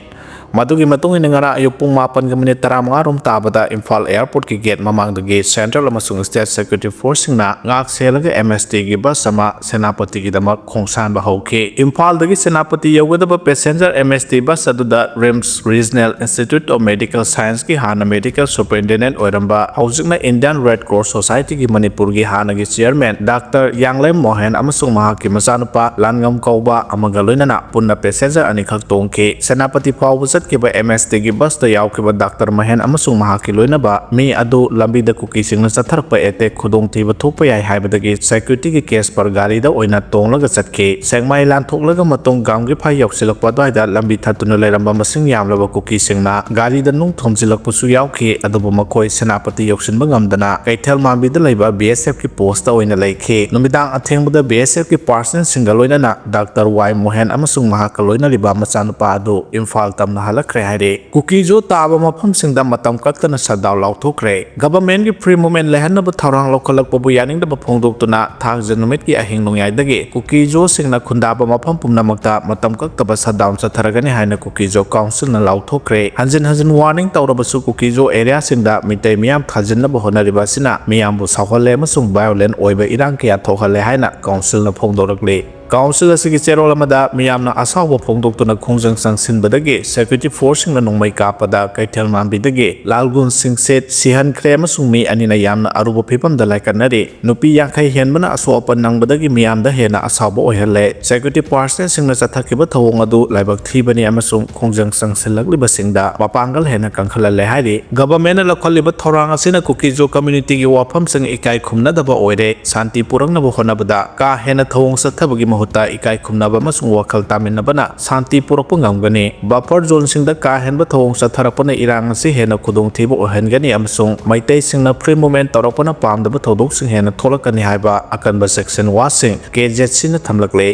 ꯃꯗꯨꯒꯤ ꯃꯇꯨꯡ ꯏꯟꯅ ꯉꯔꯥꯡ ꯑꯌꯨꯛ ꯄꯨꯡ ꯃꯥꯄꯟꯒ ꯃꯤꯅꯤꯠ ꯇꯔꯥꯃꯉꯥ ꯔꯣꯝ ꯇꯥꯕꯗ ꯏꯝꯐꯥꯜ ꯑꯦꯌꯔꯄꯣꯔꯠꯀꯤ ꯒꯦꯠ ꯃꯃꯥꯡꯗꯒꯤ ꯁꯦꯟꯇ꯭ꯔꯦꯜ ꯑꯃꯁꯨꯡ ꯁ꯭ꯇꯦꯠ ꯁꯦꯀ꯭ꯌꯨꯔꯤꯇꯤ ꯐꯣꯔꯁꯁꯤꯡꯅ ꯉꯥꯛ ꯁꯦꯜꯂꯒ ꯑꯦꯝ ꯑꯦꯁ ꯇꯤꯒꯤ ꯕꯁ ꯑꯃ ꯁꯦꯅꯥꯄꯇꯤꯒꯤꯗꯃꯛ ꯈꯣꯡꯁꯥꯟꯕ ꯍꯧꯈꯤ꯫ ꯏꯝꯐꯥꯜꯗꯒꯤ ꯁꯦꯅꯥꯄꯇꯤ ꯌꯧꯒꯗꯕ ꯄꯦꯁꯦꯟꯖꯔ ꯑꯦꯝ ꯑꯦꯁ ꯇꯤ ꯕꯁ ꯑꯗꯨꯗ RIMS regional institute of medical ꯁꯥꯏꯟꯁꯀꯤ ꯍꯥꯟꯅ ꯃꯦꯗꯤꯀꯦꯜ ꯁꯨꯄꯔꯤꯟꯇꯦꯟꯗꯦꯟꯠ ꯑꯣꯏꯔꯝꯕ, ꯍꯧꯖꯤꯛꯅ ꯏꯟꯗꯤꯌꯟ ꯔꯦꯗ ꯀ꯭ꯔꯣꯁ ꯁꯣꯁꯥꯏꯇꯤꯒꯤ ꯃꯅꯤꯄꯨꯔꯒꯤ ꯍꯥꯟꯅꯒꯤ ꯆꯤꯌꯔꯃꯦꯟ ꯗꯥꯛꯇꯔ ꯌꯥꯡꯂꯦꯝ ꯃꯣꯍꯦꯟ ꯑꯃꯁꯨꯡ ꯃꯍꯥꯛꯀꯤ ꯃꯆꯥꯅꯨꯄꯥ ꯂꯥꯟꯉꯝ ꯀꯧꯕ ꯑꯃꯒ ꯂꯣꯏꯅꯅ ꯄꯨꯟꯅ ꯄꯦꯁꯦꯟꯖꯔ ꯑꯅꯤꯈꯛ ꯇꯣꯡꯈꯤ꯫ ꯁꯦꯅꯥꯄꯇꯤ ꯐꯥꯎꯕ ꯆꯠꯈꯤꯕ ꯑꯦꯝ ꯑꯦꯁ ꯇꯤꯒꯤ ꯕꯁꯇ ꯌꯥꯎꯈꯤꯕ ꯗꯥꯛꯇꯔ ꯃꯍꯦꯟ ꯑꯃꯁꯨꯡ ꯃꯍꯥꯛꯀꯤ ꯂꯣꯏꯅꯕ ꯃꯤ ꯑꯗꯨ ꯂꯝꯕꯤꯗ ꯀꯨꯀꯤꯁꯤꯡꯅ ꯆꯠꯊꯔꯛꯄ ꯑꯦꯇꯦꯛ ꯈꯨꯗꯣꯡꯊꯤꯕ ꯊꯣꯛꯄ ꯌꯥꯏ ꯍꯥꯏꯕꯗꯒꯤ ꯁꯦꯀ꯭ꯌꯨꯔꯤꯇꯤꯒꯤ ꯀꯦꯁꯄꯔ ꯒꯥꯔꯤꯗ ꯑꯣꯏꯅ ꯇꯣꯡꯂꯒ ꯆꯠꯈꯤ꯫ ꯁꯦꯛꯃꯥꯏ ꯂꯥꯟꯊꯣꯛꯂꯒ ꯃꯇꯣꯡ ꯒꯥꯝꯒꯤꯐꯥꯏ ꯌꯧꯁꯤꯜꯂꯛꯄ ꯑꯗꯨꯋꯥꯏꯗ ꯂꯝꯕꯤ ꯊꯠꯇꯨꯅ ꯂꯩꯔꯝꯕ ꯃꯁꯤꯡ ꯌꯥꯝꯂꯕ ꯀꯨꯀꯤꯁꯤꯡꯅ ꯒꯥꯔꯤꯗ ꯅꯨꯡ ꯊꯣꯝꯖꯤꯜꯂꯛꯄꯁꯨ ꯌꯥꯎꯈꯤ꯫ ꯑꯗꯨꯕꯨ ꯃꯈꯣꯏ ꯁꯦꯅꯥꯄꯇꯤ ꯌꯧꯁꯤꯟꯕ ꯉꯝꯗꯅ ꯀꯩꯊꯦꯜ ꯃꯥꯟꯕꯤꯗ ꯂꯩꯕ ꯕꯤ ꯑꯦꯁ ꯑꯦꯐꯀꯤ ꯄꯣꯁꯇ ꯑꯣꯏꯅ ꯂꯩꯈꯤ꯫ ꯅꯨꯃꯤꯗꯥꯡ ꯑꯊꯦꯡꯕꯗ ꯕꯤ ꯑꯦꯁ ꯑꯦꯐꯀꯤ ꯄꯥꯔꯁꯅꯦꯜꯁꯤꯡꯒ ꯂꯣꯏꯅꯅ ꯗꯥꯛꯇꯔ ꯋꯥꯏ ꯃꯣꯍꯦꯟ ꯑꯃꯁꯨꯡ ꯃꯍꯥꯛꯀ ꯂꯣꯏꯅꯔꯤꯕ ꯃꯆꯥꯅꯨꯄꯥ ꯑꯗꯨ ꯏꯝꯐꯥꯜ ꯇꯝꯅ ꯍꯜꯂꯛꯈ꯭ꯔꯦ ꯍꯥꯏꯔꯤ꯫ ꯀꯨꯀꯤꯖꯣ ꯇꯥꯕ ꯃꯐꯝꯁꯤꯡꯗ ꯃꯇꯝ ꯀꯛꯇꯅ ꯁꯠꯗꯥꯎꯟ ꯂꯥꯎꯊꯣꯛꯈ꯭ꯔꯦ꯫ ꯒꯚꯔꯟꯃꯦꯟꯠꯀꯤ ꯐ꯭ꯔꯤ ꯃꯨꯚꯃꯦꯟꯠ ꯂꯩꯍꯟꯅꯕ ꯊꯧꯔꯥꯡ ꯂꯧꯈꯠꯂꯛꯄꯕꯨ ꯌꯥꯅꯤꯡꯗꯕ ꯐꯣꯡꯗꯣꯛꯇꯨꯅ ꯊꯥꯡꯖ ꯅꯨꯃꯤꯠꯀꯤ ꯑꯍꯤꯡ ꯅꯣꯡꯌꯥꯏꯗꯒꯤ ꯀꯨꯀꯤꯖꯣꯁꯤꯡꯅ ꯈꯨꯟꯗꯥꯕ ꯃꯐꯝ ꯄꯨꯝꯅꯃꯛꯇ ꯃꯇꯝ ꯀꯛꯇꯕ ꯁꯠꯗꯥꯎꯟ ꯆꯠꯊꯔꯒꯅꯤ ꯍꯥꯏꯅ ꯀꯨꯀꯤꯖꯣ ꯀꯥꯎꯟꯁꯤꯜꯅ ꯂꯥꯎꯊꯣꯛꯈ꯭ꯔꯦ꯫ ꯍꯟꯖꯤꯟ ꯍꯟꯖꯤꯟ ꯋꯥꯔꯅꯤꯡ ꯇꯧꯔꯕꯁꯨ ꯀꯨꯀꯤꯖꯣ ꯑꯦꯔꯤꯌꯥꯁꯤꯡꯗ ꯃꯤꯇꯩ ꯃꯤꯌꯥꯝ ꯊꯥꯖꯤꯟꯅꯕ ꯍꯣꯠꯅꯔꯤꯕ ꯑꯁꯤꯅ ꯃꯤꯌꯥꯝꯕꯨ ꯁꯥꯎꯍꯜꯂꯦ ꯑꯃꯁꯨꯡ ꯚꯥꯏꯑꯣꯂꯦꯟ ꯑꯣꯏꯕ ꯏꯔꯥꯡ ꯀꯌꯥ ꯊꯣꯛꯍꯜꯂꯦ ꯍꯥꯏꯅ ꯀꯥꯎꯟꯁꯤꯜꯅ ꯐꯣꯡꯗꯣꯔꯛꯂꯤ꯫ ꯀꯥꯎꯟꯁꯤꯜ ꯑꯁꯤꯒꯤ ꯆꯦꯔꯣꯜ ꯑꯃꯗ ꯃꯤꯌꯥꯝꯅ ꯑꯁꯥꯎꯕ ꯐꯣꯡꯗꯣꯛꯇꯨꯅ ꯈꯣꯡꯖꯪ ꯆꯪꯁꯤꯟꯕꯗꯒꯤ ꯁꯦꯀ꯭ꯌꯨꯔꯤꯇꯤ ꯐꯣꯔꯁꯁꯤꯡꯅ ꯅꯣꯡꯃꯩ ꯀꯥꯞꯄꯗ ꯀꯩꯊꯦꯜ ꯃꯥꯟꯕꯤꯗꯒꯤ ꯂꯥꯜꯒꯨꯟ ꯁꯤꯡꯁꯦꯠ ꯁꯤꯍꯟꯈ꯭ꯔꯦ ꯑꯃꯁꯨꯡ ꯃꯤ ꯑꯅꯤꯅ ꯌꯥꯝꯅ ꯑꯔꯨꯕ ꯐꯤꯚꯝꯗ ꯂꯥꯏꯀꯠꯅꯔꯤ꯫ ꯅꯨꯄꯤ ꯌꯥꯡꯈꯩ ꯍꯦꯟꯕꯅ ꯑꯁꯣꯛ ꯑꯄꯟ ꯅꯪꯕꯗꯒꯤ ꯃꯤꯌꯥꯝꯗ ꯍꯦꯟꯅ ꯑꯁꯥꯎꯕ ꯑꯣꯏꯍꯜꯂꯦ꯫ ꯁꯦꯀ꯭ꯌꯨꯔꯤꯇꯤ ꯄꯥꯔꯁꯅꯦꯜꯁꯤꯡꯅ ꯆꯠꯊꯈꯤꯕ ꯊꯧꯑꯣꯡ ꯑꯗꯨ ꯂꯥꯏꯕꯛ ꯊꯤꯕꯅꯤ ꯑꯃꯁꯨꯡ ꯈꯣꯡꯖꯪ ꯆꯪꯁꯤꯜꯂꯛꯂꯤꯕꯁꯤꯡꯗ ꯃꯄꯥꯡꯒꯜ ꯍꯦꯟꯅ ꯀꯟꯈꯠꯍꯜꯂꯦ ꯍꯥꯏꯔꯤ꯫ ꯒꯚꯔꯟꯃꯦꯟꯠꯅ ꯂꯧꯈꯠꯂꯤꯕ ꯊꯧꯔꯥꯡ ꯑꯁꯤꯅ ꯀꯨꯀꯤꯖꯣ ꯀꯝꯃ꯭ꯌꯨꯅꯤꯇꯤꯒꯤ ꯋꯥꯐꯝꯁꯤꯡ ꯏꯀꯥꯏ ꯈꯨꯝꯅꯗꯕ ꯑꯣꯏꯔꯦ꯫ ꯁꯥꯟꯇꯤ ꯄꯨꯔꯛꯅꯕ ꯍꯣꯠꯅꯕꯗ ꯀꯥ ꯍꯦꯟꯅ ꯊꯧꯑꯣꯡ ꯆꯠꯊꯕꯒꯤ ꯃꯍꯨꯠꯇ ꯏꯀꯥꯏ ꯈꯨꯝꯅꯕ ꯑꯃꯁꯨꯡ ꯋꯥꯈꯜ ꯇꯥꯃꯤꯟꯅꯕꯅ ꯁꯥꯟꯇꯤ ꯄꯨꯔꯛꯄ ꯉꯝꯒꯅꯤ꯫ ꯕꯐꯔ ꯖꯣꯟꯁꯤꯡꯗ ꯀꯥ ꯍꯦꯟꯕ ꯊꯧꯑꯣꯡ ꯆꯠꯊꯔꯛꯄꯅ ꯏꯔꯥꯡ ꯑꯁꯤ ꯍꯦꯟꯅ ꯈꯨꯗꯣꯡꯊꯤꯕ ꯑꯣꯏꯍꯟꯒꯅꯤ ꯑꯃꯁꯨꯡ ꯃꯩꯇꯩꯁꯤꯡꯅ ꯐ꯭ꯔꯤ ꯃꯨꯚꯃꯦꯟꯠ ꯇꯧꯔꯛꯄꯅ ꯄꯥꯝꯗꯕ ꯊꯧꯗꯣꯛꯁꯤꯡ ꯍꯦꯟꯅ ꯊꯣꯛꯂꯛꯀꯅꯤ ꯍꯥꯏꯕ ꯑꯀꯟꯕ ꯆꯦꯛꯁꯤꯟ ꯋꯥꯁꯤꯡ ꯀꯦ ꯖꯦꯠ ꯁꯤꯅ ꯊꯝꯂꯛꯂꯦ꯫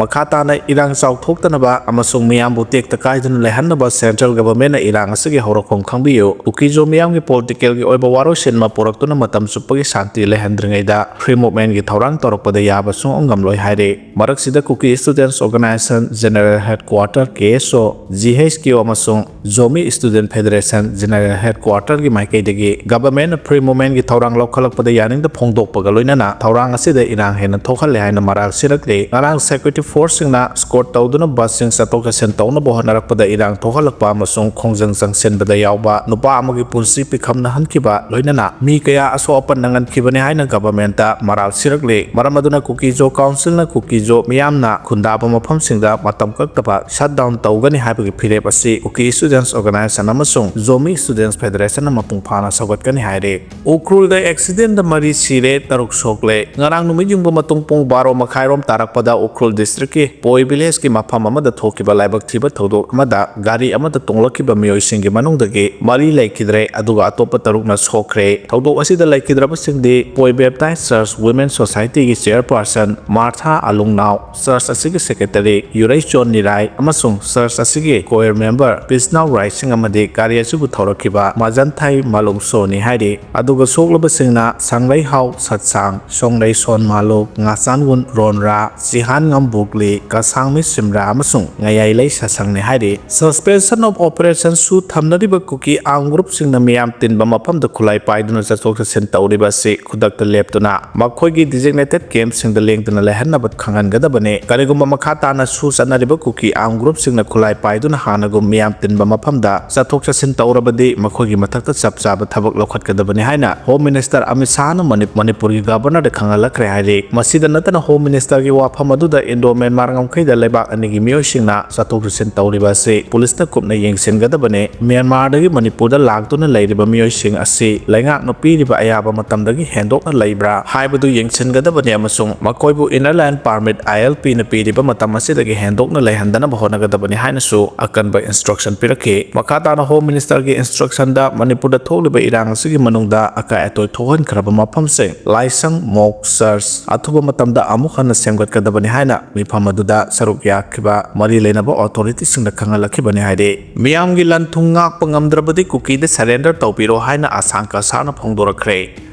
ꯃꯈꯥ ꯇꯥꯅ ꯏꯔꯥꯡ ꯆꯥꯎꯊꯣꯛꯇꯅꯕ ꯑꯃꯁꯨꯡ ꯃꯤꯌꯥꯝꯕꯨ ꯇꯦꯛꯇ ꯀꯥꯏꯗꯅ ꯂꯩꯍꯟꯅꯕ ꯁꯦꯟꯇ꯭ꯔꯦꯜ ꯒꯚꯔꯟꯃꯦꯟꯠꯅ ꯏꯔꯥꯡ ꯑꯁꯤꯒꯤ ꯍꯧꯔꯛꯐꯝ ꯈꯪꯕꯤꯌꯨ, ꯀꯨꯀꯤꯖꯣ ꯃꯤꯌꯥꯝꯒꯤ ꯄꯣꯂꯤꯇꯤꯀꯦꯜꯒꯤ ꯑꯣꯏꯕ ꯋꯥꯔꯣꯏꯁꯤꯟ ꯑꯃ ꯄꯨꯔꯛꯇꯨꯅ ꯃꯇꯝ ꯆꯨꯞꯄꯒꯤ ꯁꯥꯟꯇꯤ ꯂꯩꯍꯟꯗ꯭ꯔꯤꯉꯩꯗ ꯐ꯭ꯔꯤ ꯃꯨꯚꯃꯦꯟꯠꯀꯤ ꯊꯧꯔꯥꯡ ꯇꯧꯔꯛꯄꯗ ꯌꯥꯕ ꯁꯨꯡꯉꯝ ꯉꯝꯂꯣꯏ ꯍꯥꯏꯔꯤ꯫ ꯃꯔꯛꯁꯤꯗ ꯀꯨꯀꯤ ꯁ꯭ꯇꯨꯗꯦꯟꯠꯁ ꯑꯣꯔꯒꯅꯥꯏꯖꯦꯁꯟ ꯖꯦꯅꯔꯦꯜ ꯍꯦꯗꯀ꯭ꯋꯥꯇꯔ, ꯀꯦ ꯑꯦꯁ ꯑꯣ, ꯖꯤ ꯑꯩꯆ ꯀ꯭ꯌꯨ ꯑꯃꯁꯨꯡ ꯖꯣꯃꯤ ꯁ꯭ꯇꯨꯗꯦꯟꯠ ꯐꯦꯗꯔꯦꯁꯟ ꯖꯦꯅꯔꯦꯜ ꯍꯦꯗꯀ꯭ꯋꯥꯇꯔꯒꯤ ꯃꯥꯏꯀꯩꯗꯒꯤ ꯒꯚꯔꯟꯃꯦꯟꯠꯅ ꯐ꯭ꯔꯤ ꯃꯨꯚꯃꯦꯟꯠꯀꯤ ꯊꯧꯔꯥꯡ ꯂꯧꯈꯠꯂꯛꯄꯗ ꯌꯥꯅꯤꯡꯗ ꯐꯣꯡꯗꯣꯛꯄꯒ ꯂꯣꯏꯅꯅ ꯊꯧꯔꯥꯡ ꯑꯁꯤꯗ ꯏꯔꯥꯡ ꯍꯦꯟꯅ ꯊꯣꯛꯍꯜꯂꯦ ꯍꯥꯏꯅ ꯃꯔꯥꯜ ꯁꯤꯔꯛꯂꯤ꯫ ꯉꯔꯥꯡ ꯁꯦꯀ꯭ꯌꯨꯔꯤꯇꯤ ꯐꯣꯔꯁꯁꯤꯡꯅ ꯁ꯭ꯀꯣꯔꯠ ꯇꯧꯗꯨꯅ ꯕꯁꯁꯤꯡ ꯆꯠꯊꯣꯛ ꯆꯠꯁꯤꯟ ꯇꯧꯅꯕ ꯍꯣꯠꯅꯔꯛꯄꯗ ꯏꯔꯥꯡ ꯊꯣꯛꯍꯜꯂꯛꯄ ꯑꯃꯁꯨꯡ ꯈꯣꯡꯖꯪ ꯆꯪꯁꯤꯟꯕꯗ ꯌꯥꯎꯕ ꯅꯨꯄꯥ ꯑꯃꯒꯤ ꯄꯨꯟꯁꯤ ꯄꯤꯈꯝꯅꯍꯟꯈꯤꯕ ꯂꯣꯏꯅꯅ ꯃꯤ ꯀꯌꯥ ꯑꯁꯣꯛ ꯑꯄꯟ ꯅꯪꯍꯟꯈꯤꯕꯅꯤ ꯍꯥꯏꯅ ꯒꯚꯔꯟꯃꯦꯟꯠꯇ ꯃꯔꯥꯜ ꯁꯤꯔꯛꯂꯤ꯫ ꯃꯔꯝ ꯑꯗꯨꯅ ꯀꯨꯀꯤꯖꯣ ꯀꯥꯎꯟꯁꯤꯜꯅ ꯀꯨꯀꯤꯖꯣ ꯃꯤꯌꯥꯝꯅ ꯈꯨꯟꯗꯥꯕ ꯃꯐꯝꯁꯤꯡꯗ ꯃꯇꯝ ꯀꯛꯇꯕ ꯁꯠ ꯗꯥꯎꯟ ꯇꯧꯒꯅꯤ ꯍꯥꯏꯕꯒꯤ ꯐꯤꯔꯦꯞ ꯑꯁꯤ ꯀꯨꯀꯤ ꯁ꯭ꯇꯨꯗꯦꯟꯠꯁ ꯑꯣꯔꯒꯅꯥꯏꯖꯦꯁꯟ ꯑꯃꯁꯨꯡ ꯖꯣꯃꯤ ꯁ꯭ꯇꯨꯗꯦꯟꯠꯁ ꯐꯦꯗꯔꯦꯁꯟꯅ ꯃꯄꯨꯡ ꯐꯥꯅ ꯁꯧꯒꯠꯀꯅꯤ ꯍꯥꯏꯔꯤ꯫ ꯎꯈ꯭ꯔꯨꯜꯗ ꯑꯦꯛꯁꯤꯗꯦꯟꯠꯇ ꯃꯔꯤ ꯁꯤꯔꯦ, ꯇꯔꯨꯛ ꯁꯣꯛꯂꯦ꯫ ꯉꯔꯥꯡ ꯅꯨꯃꯤꯠ ꯌꯨꯡꯕ ꯃꯇꯨꯡ ꯄꯨꯡ ꯕꯥꯔꯣ ꯃꯈꯥꯏꯔꯣꯝ ꯇꯥꯔꯛꯄꯗ ꯎꯈ꯭ꯔꯨꯜ ꯗꯤꯁꯇ꯭ꯔꯤꯛꯀꯤ ꯄꯣꯏ ꯚꯤꯂꯦꯖꯀꯤ ꯃꯐꯝ ꯑꯃꯗ ꯊꯣꯛꯈꯤꯕ ꯂꯥꯏꯕꯛ ꯊꯤꯕ ꯊꯧꯗꯣꯛ ꯑꯃꯗ ꯒꯥꯔꯤ ꯑꯃꯗ ꯇꯣꯡꯂꯛꯈꯤꯕ ꯃꯤꯑꯣꯏꯁꯤꯡꯒꯤ ꯃꯅꯨꯡꯗꯒꯤ ꯃꯔꯤ ꯂꯩꯈꯤꯗ꯭ꯔꯦ, ꯑꯗꯨꯒ ꯑꯇꯣꯞꯄ ꯇꯔꯨꯛꯅ ꯁꯣꯛꯈ꯭ꯔꯦ꯫ ꯊꯧꯗꯣꯛ ꯑꯁꯤꯗ ꯂꯩꯈꯤꯗ꯭ꯔꯕꯁꯤꯡꯗꯤ ꯄꯣꯏ ꯕꯦꯞꯇꯥꯏꯁ ꯆꯔꯆ ꯋꯤꯃꯦꯟ ꯁꯣꯁꯥꯏꯇꯤꯒꯤ ꯆꯦꯌꯔꯄꯥꯔꯁꯟ ꯃꯥꯔꯊꯥ ꯑꯂꯨꯡꯅꯥꯎ, ꯆꯔꯆ ꯑꯁꯤꯒꯤ ꯁꯦꯀ꯭ꯔꯦꯇꯔꯤ ꯌꯨꯔꯩꯆꯣꯟ ꯅꯤꯔꯥꯏ ꯑꯃꯁꯨꯡ ꯆꯔꯆ ꯑꯁꯤꯒꯤ ꯀꯣꯌꯔ ꯃꯦꯝꯕꯔ ꯄꯤꯁꯅꯥꯎ ꯔꯥꯏꯁꯤꯡ ꯑꯃꯗꯤ ꯒꯥꯔꯤ ꯑꯁꯤꯕꯨ ꯊꯧꯔꯛꯈꯤꯕ ꯃꯖꯟꯊꯥꯏ ꯃꯥꯂꯨꯡꯁꯣꯅꯤ ꯍꯥꯏꯔꯤ꯫ ꯑꯗꯨꯒ ꯁꯣꯛꯂꯕꯁꯤꯡꯅ ꯁꯪꯂꯩꯍꯥꯎ ꯁꯠꯁꯥꯡ, ꯁꯣꯡꯂꯩꯁꯣꯟ ꯃꯥꯂꯨ, ꯉꯥꯆꯥꯟꯒꯨꯟ ꯔꯣꯟꯔꯥ, ꯆꯤꯍꯥꯟꯉꯝ ꯕꯨꯛꯂꯤ, ꯀꯁꯥꯡꯃꯤ ꯁꯤꯝꯔꯥ ꯑꯃꯁꯨꯡ ꯉꯌꯥꯏꯂꯩ ꯁꯠꯁꯪꯅꯤ ꯍꯥꯏꯔꯤ꯫ Suspension of Operation ꯁꯨ ꯊꯝꯅꯔꯤꯕ ꯀꯨꯀꯤ ꯑꯥꯔꯝ ꯒ꯭ꯔꯨꯞꯁꯤꯡꯅ ꯃꯤꯌꯥꯝ ꯇꯤꯟꯕ ꯃꯐꯝꯗ ꯈꯨꯠꯂꯥꯏ ꯄꯥꯏꯗꯨꯅ ꯆꯠꯊꯣꯛ ꯆꯠꯁꯤꯟ ꯇꯧꯔꯤꯕ ꯑꯁꯤ ꯈꯨꯗꯛꯇ ꯂꯦꯞꯇꯨꯅ ꯃꯈꯣꯏꯒꯤ ꯗꯤꯖꯤꯒꯅꯦꯇꯦꯗ ꯀꯦꯝꯞꯁꯤꯡꯗ ꯂꯦꯡꯗꯅ ꯂꯩꯍꯟꯅꯕ ꯈꯪꯍꯟ ꯌꯦꯡꯁꯤꯟꯒꯗꯕꯅꯤ꯫ ꯀꯔꯤꯒꯨꯝꯕ ꯃꯈꯥ ꯇꯥꯅ ꯁꯨ ꯆꯠꯅꯔꯤꯕ ꯀꯨꯀꯤ armed groupꯁꯤꯡꯅ ꯈꯨꯠꯂꯥꯏ ꯄꯥꯏꯗꯨꯅ ꯍꯥꯟꯅꯒꯨꯝ ꯃꯤꯌꯥꯝ ꯇꯤꯟꯕ ꯃꯐꯝꯗ ꯆꯠꯊꯣꯛ ꯆꯠꯁꯤꯟ ꯇꯧꯔꯕꯗꯤ ꯃꯈꯣꯏꯒꯤ ꯃꯊꯛꯇ ꯆꯞ ꯆꯥꯕ ꯊꯕꯛ ꯂꯧꯈꯠꯀꯗꯕꯅꯤ ꯍꯥꯏꯅ Home Minister ꯑꯃꯤꯠ ꯁꯥꯍꯅ ꯃꯅꯤ-, ꯃꯅꯤꯄꯨꯔꯒꯤ Governorꯗ ꯈꯪꯍꯜꯂꯛꯈ꯭ꯔꯦ ꯍꯥꯏꯔꯤ꯫ ꯃꯁꯤꯗ ꯅꯠꯇꯅ Home Ministerꯒꯤ ꯋꯥꯐꯝ ꯑꯗꯨꯗ Indo-Myanmar ꯉꯝꯈꯩꯗ ꯂꯩꯕꯥꯛ ꯑꯅꯤꯒꯤ ꯃꯤꯑꯣꯏꯁꯤꯡꯅ ꯆꯠꯊꯣꯛ ꯆꯠꯁꯤꯟ ꯇꯧꯔꯤꯕ ꯑꯁꯤ ꯄꯨꯂꯤꯁꯅ ꯀꯨꯞꯅ ꯌꯦꯡꯁꯤꯟꯒꯗꯕꯅꯤ꯫ ꯃ꯭ꯌꯥꯟꯃꯥꯔꯗꯒꯤ ꯃꯅꯤꯄꯨꯔꯗ ꯂꯥꯛꯇꯨꯅ ꯂꯩꯔꯤꯕ ꯃꯤꯑꯣꯏꯁꯤꯡ ꯑꯁꯤ ꯂꯩꯉꯥꯛꯅ ꯄꯤꯔꯤꯕ ꯑꯌꯥꯕ ꯃꯇꯝꯗꯒꯤ ꯍꯦꯟꯗꯣꯛꯅ ꯂꯩꯕ꯭ꯔꯥ ꯍꯥꯏꯕꯗꯨ ꯌꯦꯡꯁꯤꯟꯒꯗꯕꯅꯤ ꯑꯃꯁꯨꯡ ꯃꯈꯣꯏꯕꯨ Inner Line Permit, ILPꯅ ꯄꯤꯔꯤꯕ ꯃꯇꯝ ꯑꯁꯤꯗꯒꯤ ꯍꯦꯟꯗꯣꯛꯅ ꯂꯩꯍꯟꯗꯅꯕ ꯍꯣꯠꯅꯒꯗꯕꯅꯤ ꯍꯥꯏꯅꯁꯨ ꯑꯀꯟꯕ instruction ꯄꯤꯔꯛꯈꯤ꯫ ꯃꯈꯥ ꯇꯥꯅ Home Ministerꯒꯤ instructionꯗ ꯃꯅꯤꯄꯨꯔꯗ ꯊꯣꯛꯂꯤꯕ ꯏꯔꯥꯡ ꯑꯁꯤꯒꯤ ꯃꯅꯨꯡꯗ ꯑꯀꯥꯏ ꯑꯇꯣꯏ ꯊꯣꯛꯍꯟꯈ꯭ꯔꯕ ꯃꯐꯝꯁꯤꯡ, ꯂꯥꯏꯁꯪ, mosque, church ꯑꯊꯨꯕ ꯃꯇꯝꯗ ꯑꯃꯨꯛ ꯍꯟꯅ ꯁꯦꯝꯒꯠꯀꯗꯕꯅꯤ ꯍꯥꯏꯅ ꯃꯤꯐꯝ ꯑꯗꯨꯗ ꯁꯔꯨꯛ ꯌꯥꯈꯤꯕ ꯃꯔꯤ ꯂꯩꯅꯕ authorityꯁꯤꯡꯗ ꯈꯪꯍꯜꯂꯛꯈꯤꯕꯅꯤ ꯍꯥꯏꯔꯤ꯫ ꯃꯤꯌꯥꯝꯒꯤ ꯂꯟ ꯊꯨꯝ ꯉꯥꯛꯄ ꯉꯝꯗ꯭ꯔꯕꯗꯤ ꯀꯨꯀꯤꯗ surrender ꯇꯧꯕꯤꯔꯣ ꯍꯥꯏꯅ ꯑꯁꯥꯡ ꯀꯁꯥꯔꯅ ꯐꯣꯡꯗꯣꯔꯛꯈ꯭ꯔꯦ꯫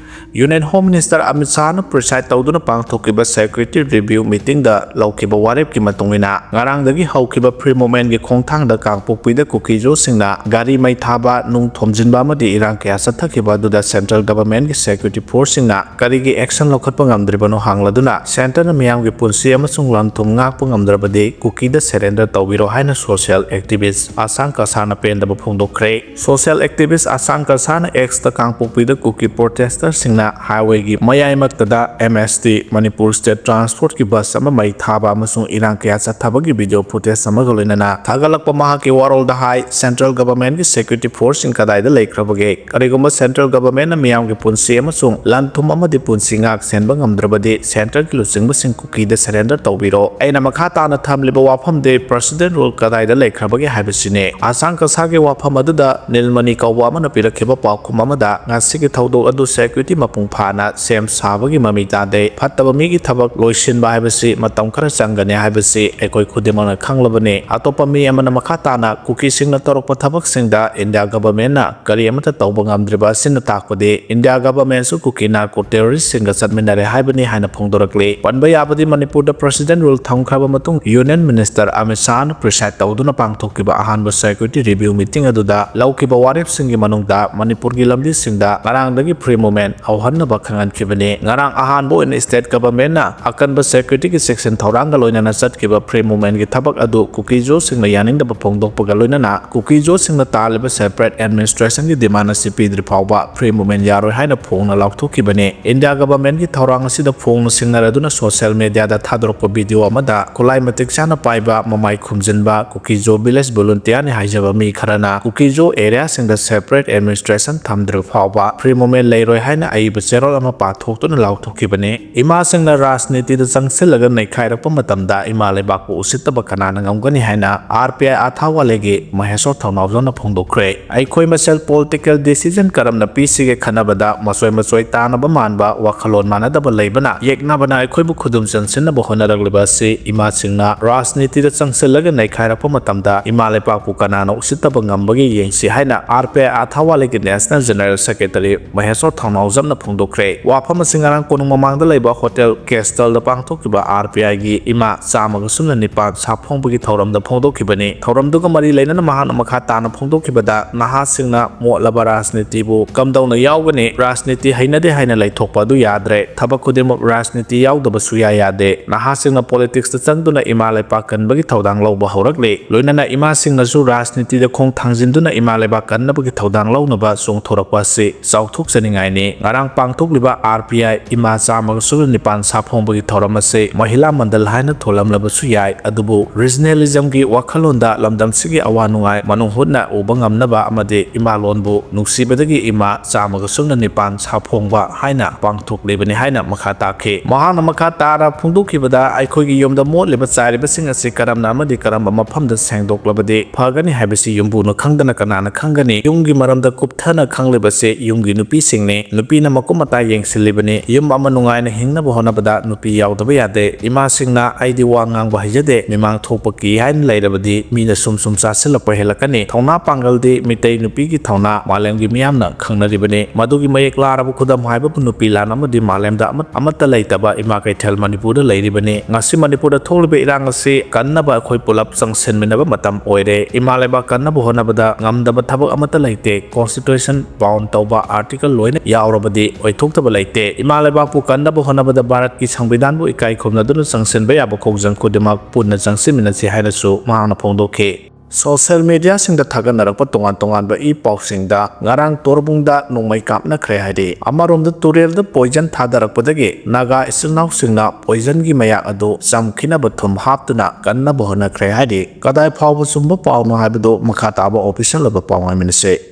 Union Home Minister Amit ꯁꯥꯍꯅ preside ꯇꯧꯗꯨꯅ ꯄꯥꯡꯊꯣꯛꯈꯤꯕ security review meetingꯗ ꯂꯧꯈꯤꯕ ꯋꯥꯔꯦꯞꯀꯤ ꯃꯇꯨꯡ ꯏꯟꯅ ꯉꯔꯥꯡꯗꯒꯤ ꯍꯧꯈꯤꯕ free movementꯀꯤ ꯈꯣꯡꯊꯥꯡꯗ ꯀꯥꯡꯄꯣꯛꯄꯤꯗ ꯀꯨꯀꯤ ꯖꯣꯁꯤꯡꯅ ꯒꯥꯔꯤ ꯃꯩ ꯊꯥꯕ, ꯅꯨꯡ ꯊꯣꯝꯖꯤꯟꯕ ꯑꯃꯗꯤ ꯏꯔꯥꯡ ꯀꯌꯥ ꯆꯠꯊꯈꯤꯕ ꯑꯗꯨꯗ central governmentꯀꯤ security forceꯁꯤꯡꯅ ꯀꯔꯤꯒꯤ action ꯂꯧꯈꯠꯄ ꯉꯝꯗ꯭ꯔꯤꯕꯅꯣ ꯍꯪꯂꯗꯨꯅ centreꯅ ꯃꯤꯌꯥꯝꯒꯤ ꯄꯨꯟꯁꯤ ꯑꯃꯁꯨꯡ ꯂꯟ ꯊꯨꯝ ꯉꯥꯛꯄ ꯉꯝꯗ꯭ꯔꯕꯗꯤ ꯀꯨꯀꯤꯗ surrender ꯇꯧꯕꯤꯔꯣ ꯍꯥꯏꯅ social activist ꯑꯁꯥꯡ ꯀꯁꯥꯔꯅ ꯄꯦꯟꯗꯕ ꯐꯣꯡꯗꯣꯛꯈ꯭ꯔꯦ꯫ Social activist ꯑꯁꯥꯡ ꯀꯁꯥꯔꯅ Xꯇ ꯀꯥꯡꯄꯣꯛꯄꯤꯗ ꯀꯨꯀꯤ protesterꯁꯤꯡꯅ highwayꯒꯤ ꯃꯌꯥꯏꯃꯛꯇꯗ MST Manipur State Transportꯀꯤ bus ꯑꯃ ꯃꯩ ꯊꯥꯕ ꯑꯃꯁꯨꯡ ꯏꯔꯥꯡ ꯀꯌꯥ ꯆꯠꯊꯕꯒꯤ video footage ꯑꯃꯒ ꯂꯣꯏꯅꯅ ꯊꯥꯒꯠꯂꯛꯄ ꯃꯍꯥꯛꯀꯤ ꯋꯥꯔꯣꯜꯗ ꯍꯥꯏ, central governmentꯀꯤ security forceꯁꯤꯡ ꯀꯗꯥꯏꯗ ꯂꯩꯈ꯭ꯔꯕꯒꯦ? ꯀꯔꯤꯒꯨꯝꯕ central governmentꯅ ꯃꯤꯌꯥꯝꯒꯤ ꯄꯨꯟꯁꯤ ꯑꯃꯁꯨꯡ ꯂꯟ ꯊꯨꯝ ꯑꯃꯗꯤ ꯄꯨꯟꯁꯤ ꯉꯥꯛ ꯁꯦꯟꯕ ꯉꯝꯗ꯭ꯔꯕꯗꯤ centreꯒꯤ ꯂꯨꯆꯤꯡꯕꯁꯤꯡ ꯀꯨꯀꯤꯗ surrender ꯇꯧꯕꯤꯔꯣ꯫ ꯑꯩꯅ ꯃꯈꯥ ꯇꯥꯅ ꯊꯝꯂꯤꯕ ꯋꯥꯐꯝꯗꯤ President Rule ꯀꯗꯥꯏꯗ ꯂꯩꯈ꯭ꯔꯕꯒꯦ ꯍꯥꯏꯕꯁꯤꯅꯤ꯫ ꯑꯁꯥꯡ ꯀꯁꯥꯒꯤ ꯋꯥꯐꯝ ꯑꯗꯨꯗ ꯅꯤꯜꯃꯅꯤ ꯀꯧꯕ ꯑꯃꯅ ꯄꯤꯔꯛꯈꯤꯕ ꯄꯥꯎꯈꯨꯝ ꯑꯃꯗ ꯉꯁꯤꯒꯤ ꯊꯧꯗꯣꯛ ꯑꯗꯨ security ꯃꯄꯨꯡ ꯐꯥꯅ ꯁꯦꯝ ꯁꯥꯕꯒꯤ ꯃꯃꯤ ꯇꯥꯗꯦ꯫ ꯐꯠꯇꯕ ꯃꯤꯒꯤ ꯊꯕꯛ ꯂꯣꯏꯁꯤꯟꯕ ꯍꯥꯏꯕꯁꯤ ꯃꯇꯝ ꯈꯔ ꯆꯪꯒꯅꯤ ꯍꯥꯏꯕꯁꯤ ꯑꯩꯈꯣꯏ ꯈꯨꯗꯤꯡꯃꯛꯅ ꯈꯪꯂꯕꯅꯤ꯫ ꯑꯇꯣꯞꯄ ꯃꯤ ꯑꯃꯅ ꯃꯈꯥ ꯇꯥꯅ ꯀꯨꯀꯤꯁꯤꯡꯅ ꯇꯧꯔꯛꯄ ꯊꯕꯛꯁꯤꯡꯗ India governmentꯅ ꯀꯔꯤ ꯑꯃꯠꯇ ꯇꯧꯕ ꯉꯝꯗ꯭ꯔꯤꯕ ꯑꯁꯤꯅ ꯇꯥꯛꯄꯗꯤ India governmentꯁꯨ ꯀꯨꯀꯤ narco terroristꯁꯤꯡꯒ ꯆꯠꯃꯤꯟꯅꯔꯦ ꯍꯥꯏꯕꯅꯤ ꯍꯥꯏꯅ ꯐꯣꯡꯗꯣꯔꯛꯂꯤ꯫ ꯄꯟꯕ ꯌꯥꯕꯗꯤ ꯃꯅꯤꯄꯨꯔꯗ President Rule ꯊꯝꯈ꯭ꯔꯕ ꯃꯇꯨꯡ Union Minister ꯑꯃꯤꯠ ꯁꯥꯍꯅ preside ꯇꯧꯗꯨꯅ ꯄꯥꯡꯊꯣꯛꯈꯤꯕ ꯑꯍꯥꯟꯕ security review meeting ꯑꯗꯨꯗ ꯂꯧꯈꯤꯕ ꯋꯥꯔꯦꯞꯁꯤꯡꯒꯤ ꯃꯅꯨꯡꯗ ꯃꯅꯤꯄꯨꯔꯒꯤ ꯂꯝꯕꯤꯁꯤꯡꯗ ꯉꯔꯥꯡꯗꯒꯤ free movement ꯊꯣꯛꯍꯟꯅꯕ ꯈꯪꯍꯟꯈꯤꯕꯅꯤ꯫ ꯉꯔꯥꯡ ꯑꯍꯥꯟꯕ ꯑꯣꯏꯅ state governmentꯅ ꯑꯀꯟꯕ securityꯒꯤ ꯆꯦꯛꯁꯤꯟ ꯊꯧꯔꯥꯡꯒ ꯂꯣꯏꯅꯅ ꯆꯠꯈꯤꯕ free movementꯀꯤ ꯊꯕꯛ ꯑꯗꯨ ꯀꯨꯀꯤꯖꯣꯁꯤꯡꯅ ꯌꯥꯅꯤꯡꯗꯕ ꯐꯣꯡꯗꯣꯛꯄꯒ ꯂꯣꯏꯅꯅ ꯀꯨꯀꯤꯖꯣꯁꯤꯡꯅ ꯇꯥꯜꯂꯤꯕ separate administrationꯒꯤ demand ꯑꯁꯤ ꯄꯤꯗ꯭ꯔꯤ ꯐꯥꯎꯕ free movement ꯌꯥꯔꯣꯏ ꯍꯥꯏꯅ ꯐꯣꯡꯅ ꯂꯥꯎꯊꯣꯛꯈꯤꯕꯅꯤ꯫ ꯏꯟꯗꯤꯌꯥ governmentꯀꯤ ꯊꯧꯔꯥꯡ ꯑꯁꯤꯗ ꯐꯣꯡꯅ ꯁꯤꯡꯅꯔꯗꯨꯅ social mediaꯗ ꯊꯥꯗꯣꯔꯛꯄ video ꯑꯃꯗ ꯈꯨꯠꯂꯥꯏ ꯃꯇꯤꯛ ꯆꯥꯅ ꯄꯥꯏꯕ, ꯃꯃꯥꯏ ꯈꯨꯝꯖꯤꯟꯕ ꯀꯨꯀꯤꯖꯣ village volunteerꯅꯤ ꯍꯥꯏꯖꯕ ꯃꯤ ꯈꯔꯅ ꯀꯨꯀꯤꯖꯣ areaꯁꯤꯡꯗ separate administration ꯊꯝꯗ꯭ꯔꯤꯕ ꯐꯥꯎꯕ free movement ꯂꯩꯔꯣꯏ ꯍꯥꯏꯅ ꯑꯏꯕ ꯆꯦꯔꯣꯜ ꯑꯃ ꯄꯥꯊꯣꯛꯇꯨꯅ ꯂꯥꯎꯊꯣꯛꯈꯤꯕꯅꯤ꯫ ꯏꯃꯥꯁꯤꯡꯅ ꯔꯥꯖꯅꯤꯇꯤꯗ ꯆꯪꯁꯤꯜꯂꯒ ꯅꯩꯈꯥꯏꯔꯛꯄ ꯃꯇꯝꯗ ꯏꯃꯥ ꯂꯩꯕꯥꯛꯄꯨ ꯎꯁꯤꯠꯇꯕ ꯀꯅꯥꯅ ꯉꯝꯒꯅꯤ ꯍꯥꯏꯅ RPI ꯑꯊꯥꯋꯥꯂꯦꯒꯤ ꯃꯍꯦꯁꯣꯔ ꯊꯧꯅꯥꯎꯖꯝꯅ ꯐꯣꯡꯗꯣꯛꯈ꯭ꯔꯦ꯫ ꯑꯩꯈꯣꯏ ꯃꯁꯦꯜ political decision ꯀꯔꯝꯅ ꯄꯤꯁꯤꯒꯦ ꯈꯟꯅꯕꯗ ꯃꯆꯣꯏ ꯃꯆꯣꯏ ꯇꯥꯅꯕ ꯃꯥꯟꯕ ꯋꯥꯈꯜꯂꯣꯟ ꯃꯥꯟꯅꯗꯕ ꯂꯩꯕꯅ ꯌꯦꯛꯅꯕꯅ ꯑꯩꯈꯣꯏꯕꯨ ꯈꯨꯗꯨꯝ ꯆꯟꯁꯤꯟꯅꯕ ꯍꯣꯠꯅꯔꯛꯂꯤꯕ ꯑꯁꯤ ꯏꯃꯥꯁꯤꯡꯅ ꯔꯥꯖꯅꯤꯇꯤꯗ ꯆꯪꯁꯤꯜꯂꯒ ꯅꯩꯈꯥꯏꯔꯛꯄ ꯃꯇꯝꯗ ꯏꯃꯥ ꯂꯩꯄꯥꯛꯄꯨ ꯀꯅꯥꯅ ꯎꯁꯤꯠꯇꯕ ꯉꯝꯕꯒꯦ ꯌꯦꯡꯁꯤ ꯍꯥꯏꯅ RPI ꯑꯊꯥꯋꯥꯂꯦꯒꯤ National General Secretary ꯃꯍꯦꯁꯣꯔ ꯊꯧꯅꯥꯎꯖꯝꯅ ꯐꯣꯡꯗꯣꯛꯈ꯭ꯔꯦ꯫ ꯋꯥꯐꯝ ꯑꯁꯤ ꯉꯔꯥꯡ ꯀꯣꯅꯨꯡ ꯃꯃꯥꯡꯗ ꯂꯩꯕ Hotel Castleꯗ ꯄꯥꯡꯊꯣꯛꯈꯤꯕ RPIꯒꯤ ꯏꯃꯥ ꯆꯥꯝꯃꯒ ꯁꯨꯞꯅ ꯅꯤꯄꯥꯟ ꯁꯥꯐꯣꯡꯕꯒꯤ ꯊꯧꯔꯝꯗ ꯐꯣꯡꯗꯣꯛꯈꯤꯕꯅꯤ꯫ ꯊꯧꯔꯝꯗꯨꯒ ꯃꯔꯤ ꯂꯩꯅꯅ ꯃꯍꯥꯛꯅ ꯃꯈꯥ ꯇꯥꯅ ꯐꯣꯡꯗꯣꯛꯈꯤꯕꯗ, ꯅꯍꯥꯁꯤꯡꯅ ꯃꯣꯠꯂꯕ ꯔꯥꯖꯅꯤꯇꯤꯕꯨ ꯀꯝꯗꯧꯅ ꯌꯥꯎꯒꯅꯤ? ꯔꯥꯖꯅꯤꯇꯤ ꯍꯩꯅꯗꯦ ꯍꯥꯏꯅ ꯂꯩꯊꯣꯛꯄ ꯑꯗꯨ ꯌꯥꯗ꯭ꯔꯦ꯫ ꯊꯕꯛ ꯈꯨꯗꯤꯡꯃꯛ ꯔꯥꯖꯅꯤꯇꯤ ꯌꯥꯎꯗꯕ ꯁꯨꯌꯥ ꯌꯥꯗꯦ꯫ ꯅꯍꯥꯁꯤꯡꯅ politicsꯇ ꯆꯪꯗꯨꯅ ꯏꯃꯥ ꯂꯩꯄꯥꯛ ꯀꯟꯕꯒꯤ ꯊꯧꯗꯥꯡ ꯂꯧꯕ ꯍꯧꯔꯛꯂꯤ꯫ ꯂꯣꯏꯅꯅ ꯏꯃꯥꯁꯤꯡꯅꯁꯨ ꯔꯥꯖꯅꯤꯇꯤꯗ ꯈꯣꯡ ꯊꯥꯡꯖꯤꯟꯗꯨꯅ ꯏꯃꯥ ꯂꯩꯕꯥꯛ ꯀꯟꯅꯕꯒꯤ ꯊꯧꯗꯥꯡ ꯂꯧꯅꯕ ꯆꯣꯡꯊꯣꯔꯛꯄ ꯑꯁꯤ ꯆꯥꯎꯊꯣꯛꯆꯅꯤꯡꯉꯥꯏꯅꯤ꯫ ꯉꯔꯥꯡ ꯄꯥꯡꯊꯣꯛꯂꯤꯕ RPI ꯏꯃꯥ ꯆꯥꯝꯃꯒ ꯁꯨꯞꯅ ꯅꯤꯄꯥꯟ ꯁꯥꯐꯣꯡꯕꯒꯤ ꯊꯧꯔꯝ ꯑꯁꯤ ꯃꯍꯤꯂꯥ ꯃꯟꯗꯜ ꯍꯥꯏꯅ ꯊꯣꯜꯂꯝꯂꯕꯁꯨ ꯌꯥꯏ, ꯑꯗꯨꯕꯨ regionalismꯒꯤ ꯋꯥꯈꯜꯂꯣꯟꯗ ꯂꯝꯗꯝꯁꯤꯒꯤ ꯑꯋꯥ ꯅꯨꯡꯉꯥꯏ ꯃꯅꯨꯡ ꯍꯨꯠꯅ ꯎꯕ ꯉꯝꯅꯕ ꯑꯃꯗꯤ ꯏꯃꯥꯂꯣꯟꯕꯨ ꯅꯨꯡꯁꯤꯕꯗꯒꯤ ꯏꯃꯥ ꯆꯥꯝꯃꯒ ꯁꯨꯞꯅ ꯅꯤꯄꯥꯟ ꯁꯥꯐꯣꯡꯕ ꯍꯥꯏꯅ ꯄꯥꯡꯊꯣꯛꯂꯤꯕꯅꯤ ꯍꯥꯏꯅ ꯃꯈꯥ ꯇꯥꯈꯤ꯫ ꯃꯍꯥꯛꯅ ꯃꯈꯥ ꯇꯥꯔ ꯐꯣꯡꯗꯣꯛꯈꯤꯕꯗ, ꯑꯩꯈꯣꯏꯒꯤ ꯌꯨꯝꯗ ꯃꯣꯠꯂꯤꯕ ꯆꯥꯏꯔꯤꯕꯁꯤꯡ ꯑꯁꯤ ꯀꯔꯝꯅ ꯑꯃꯗꯤ ꯀꯔꯝꯕ ꯃꯐꯝꯗ ꯁꯦꯡꯗꯣꯛꯂꯕꯗꯤ ꯐꯒꯅꯤ ꯍꯥꯏꯕꯁꯤ ꯌꯨꯝꯕꯨꯅ ꯈꯪꯗꯅ ꯀꯅꯥꯅ ꯈꯪꯒꯅꯤ? ꯌꯨꯝꯒꯤ ꯃꯔꯝꯗ ꯀꯨꯞꯊꯅ ꯈꯪꯂꯤꯕꯁꯤ ꯌꯨꯝꯒꯤ ꯅꯨꯄꯤꯁꯤꯡꯅꯤ꯫ ꯅꯨꯄꯤꯅ ꯃꯀꯨꯞ ꯃꯇꯥ ꯌꯦꯡꯁꯤꯜꯂꯤꯕꯅꯤ꯫ ꯌꯨꯝ ꯑꯃ ꯅꯨꯡꯉꯥꯏꯅ ꯍꯤꯡꯅꯕ ꯍꯣꯠꯅꯕꯗ ꯅꯨꯄꯤ ꯌꯥꯎꯗꯕ ꯌꯥꯗꯦ꯫ ꯏꯃꯥꯁꯤꯡꯅ "ꯑꯩꯗꯤ ꯋꯥ ꯉꯥꯡꯕ ꯍꯩꯖꯗꯦ, ꯃꯤꯃꯥꯡ ꯊꯣꯛꯄ ꯀꯤ" ꯍꯥꯏꯅ ꯂꯩꯔꯕꯗꯤ ꯃꯤꯅ ꯁꯨꯝ ꯁꯨꯝ ꯆꯥꯁꯤꯜꯂꯛꯄ ꯍꯦꯜꯂꯛꯀꯅꯤ꯫ ꯊꯧꯅꯥ ꯄꯥꯡꯒꯜꯗꯤ ꯃꯤꯇꯩ ꯅꯨꯄꯤꯒꯤ ꯊꯧꯅꯥ ꯃꯥꯂꯦꯝꯒꯤ ꯃꯤꯌꯥꯝꯅ ꯈꯪꯅꯔꯤꯕꯅꯤ꯫ ꯃꯗꯨꯒꯤ ꯃꯌꯦꯛ ꯂꯥꯔꯕ ꯈꯨꯗꯝ ꯍꯥꯏꯕꯕꯨ ꯅꯨꯄꯤ ꯂꯥꯟ ꯑꯃꯗꯤ ꯃꯥꯂꯦꯝꯗ ꯑꯃꯠ-, ꯑꯃꯠꯇ ꯂꯩꯇꯕ ꯏꯃꯥ ꯀꯩꯊꯦꯜ ꯃꯅꯤꯄꯨꯔꯗ ꯂꯩꯔꯤꯕꯅꯤ꯫ ꯉꯁꯤ ꯃꯅꯤꯄꯨꯔꯗ ꯊꯣꯛꯂꯤꯕ ꯏꯔꯥꯡ ꯑꯁꯤ ꯀꯟꯅꯕ ꯑꯩꯈꯣꯏ ꯄꯨꯂꯞ ꯆꯪꯁꯤꯟꯃꯤꯟꯅꯕ ꯃꯇꯝ ꯑꯣꯏꯔꯦ꯫ ꯏꯃꯥ ꯂꯩꯕꯥꯛ ꯀꯟꯅꯕ ꯍꯣꯠꯅꯕꯗ ꯉꯝꯗꯕ ꯊꯕꯛ ꯑꯃꯠꯇ ꯂꯩꯇꯦ꯫ Constitution bound ꯇꯧꯕ article ꯂꯣꯏꯅ ꯌꯥꯎꯔꯕꯗꯤ ꯑꯣꯏꯊꯣꯛꯇꯕ ꯂꯩꯇꯦ꯫ ꯏꯃꯥ ꯂꯩꯕꯥꯛꯄꯨ ꯀꯟꯅꯕ ꯍꯣꯠꯅꯕꯗ ꯚꯥꯔꯠꯀꯤ ꯁꯪꯕꯤꯙꯥꯟꯕꯨ ꯏꯀꯥꯏ ꯈꯨꯝꯅꯗꯨꯅ ꯆꯪꯁꯤꯟꯕ ꯌꯥꯕ ꯈꯣꯡꯖꯪ ꯈꯨꯗꯤꯡꯃꯛ ꯄꯨꯟꯅ ꯆꯪꯁꯤꯟꯃꯤꯟꯅꯁꯤ ꯍꯥꯏꯅꯁꯨ ꯃꯍꯥꯛꯅ ꯐꯣꯡꯗꯣꯛꯈꯤ꯫ ꯁꯣꯁꯤꯌꯦꯜ ꯃꯤꯗꯤꯌꯥꯁꯤꯡꯗ ꯊꯥꯒꯠꯅꯔꯛꯄ ꯇꯣꯉꯥꯟ ꯇꯣꯉꯥꯟꯕ ꯏ ꯄꯥꯎꯁꯤꯡꯗ ꯉꯔꯥꯡ ꯇꯣꯔꯕꯨꯡꯗ ꯅꯣꯡꯃꯩ ꯀꯥꯞꯅꯈ꯭ꯔꯦ ꯍꯥꯏꯔꯤ꯫ ꯑꯃꯔꯣꯝꯗ ꯇꯨꯔꯦꯜꯗ ꯄꯣꯏꯖꯟ ꯊꯥꯗꯔꯛꯄꯗꯒꯤ ꯅꯥꯒꯥ ꯏꯆꯤꯜ ꯏꯅꯥꯎꯁꯤꯡꯅ ꯄꯣꯏꯖꯟꯒꯤ ꯃꯌꯥꯛ ꯑꯗꯨ ꯆꯝꯈꯤꯅꯕ ꯊꯨꯝ ꯍꯥꯞꯇꯨꯅ ꯀꯟꯅꯕ ꯍꯣꯠꯅꯈ꯭ꯔꯦ ꯍꯥꯏꯔꯤ꯫ ꯀꯗꯥꯏ ꯐꯥꯎꯕ ꯆꯨꯝꯕ ꯄꯥꯎꯅꯣ ꯍꯥꯏꯕꯗꯨ ꯃꯈꯥ ꯇꯥꯕ ꯑꯣꯐꯤꯁꯤꯌꯦꯜ ꯑꯣꯏꯕ ꯄꯥꯎ ꯉꯥꯏꯃꯤꯟꯅꯁꯤ꯫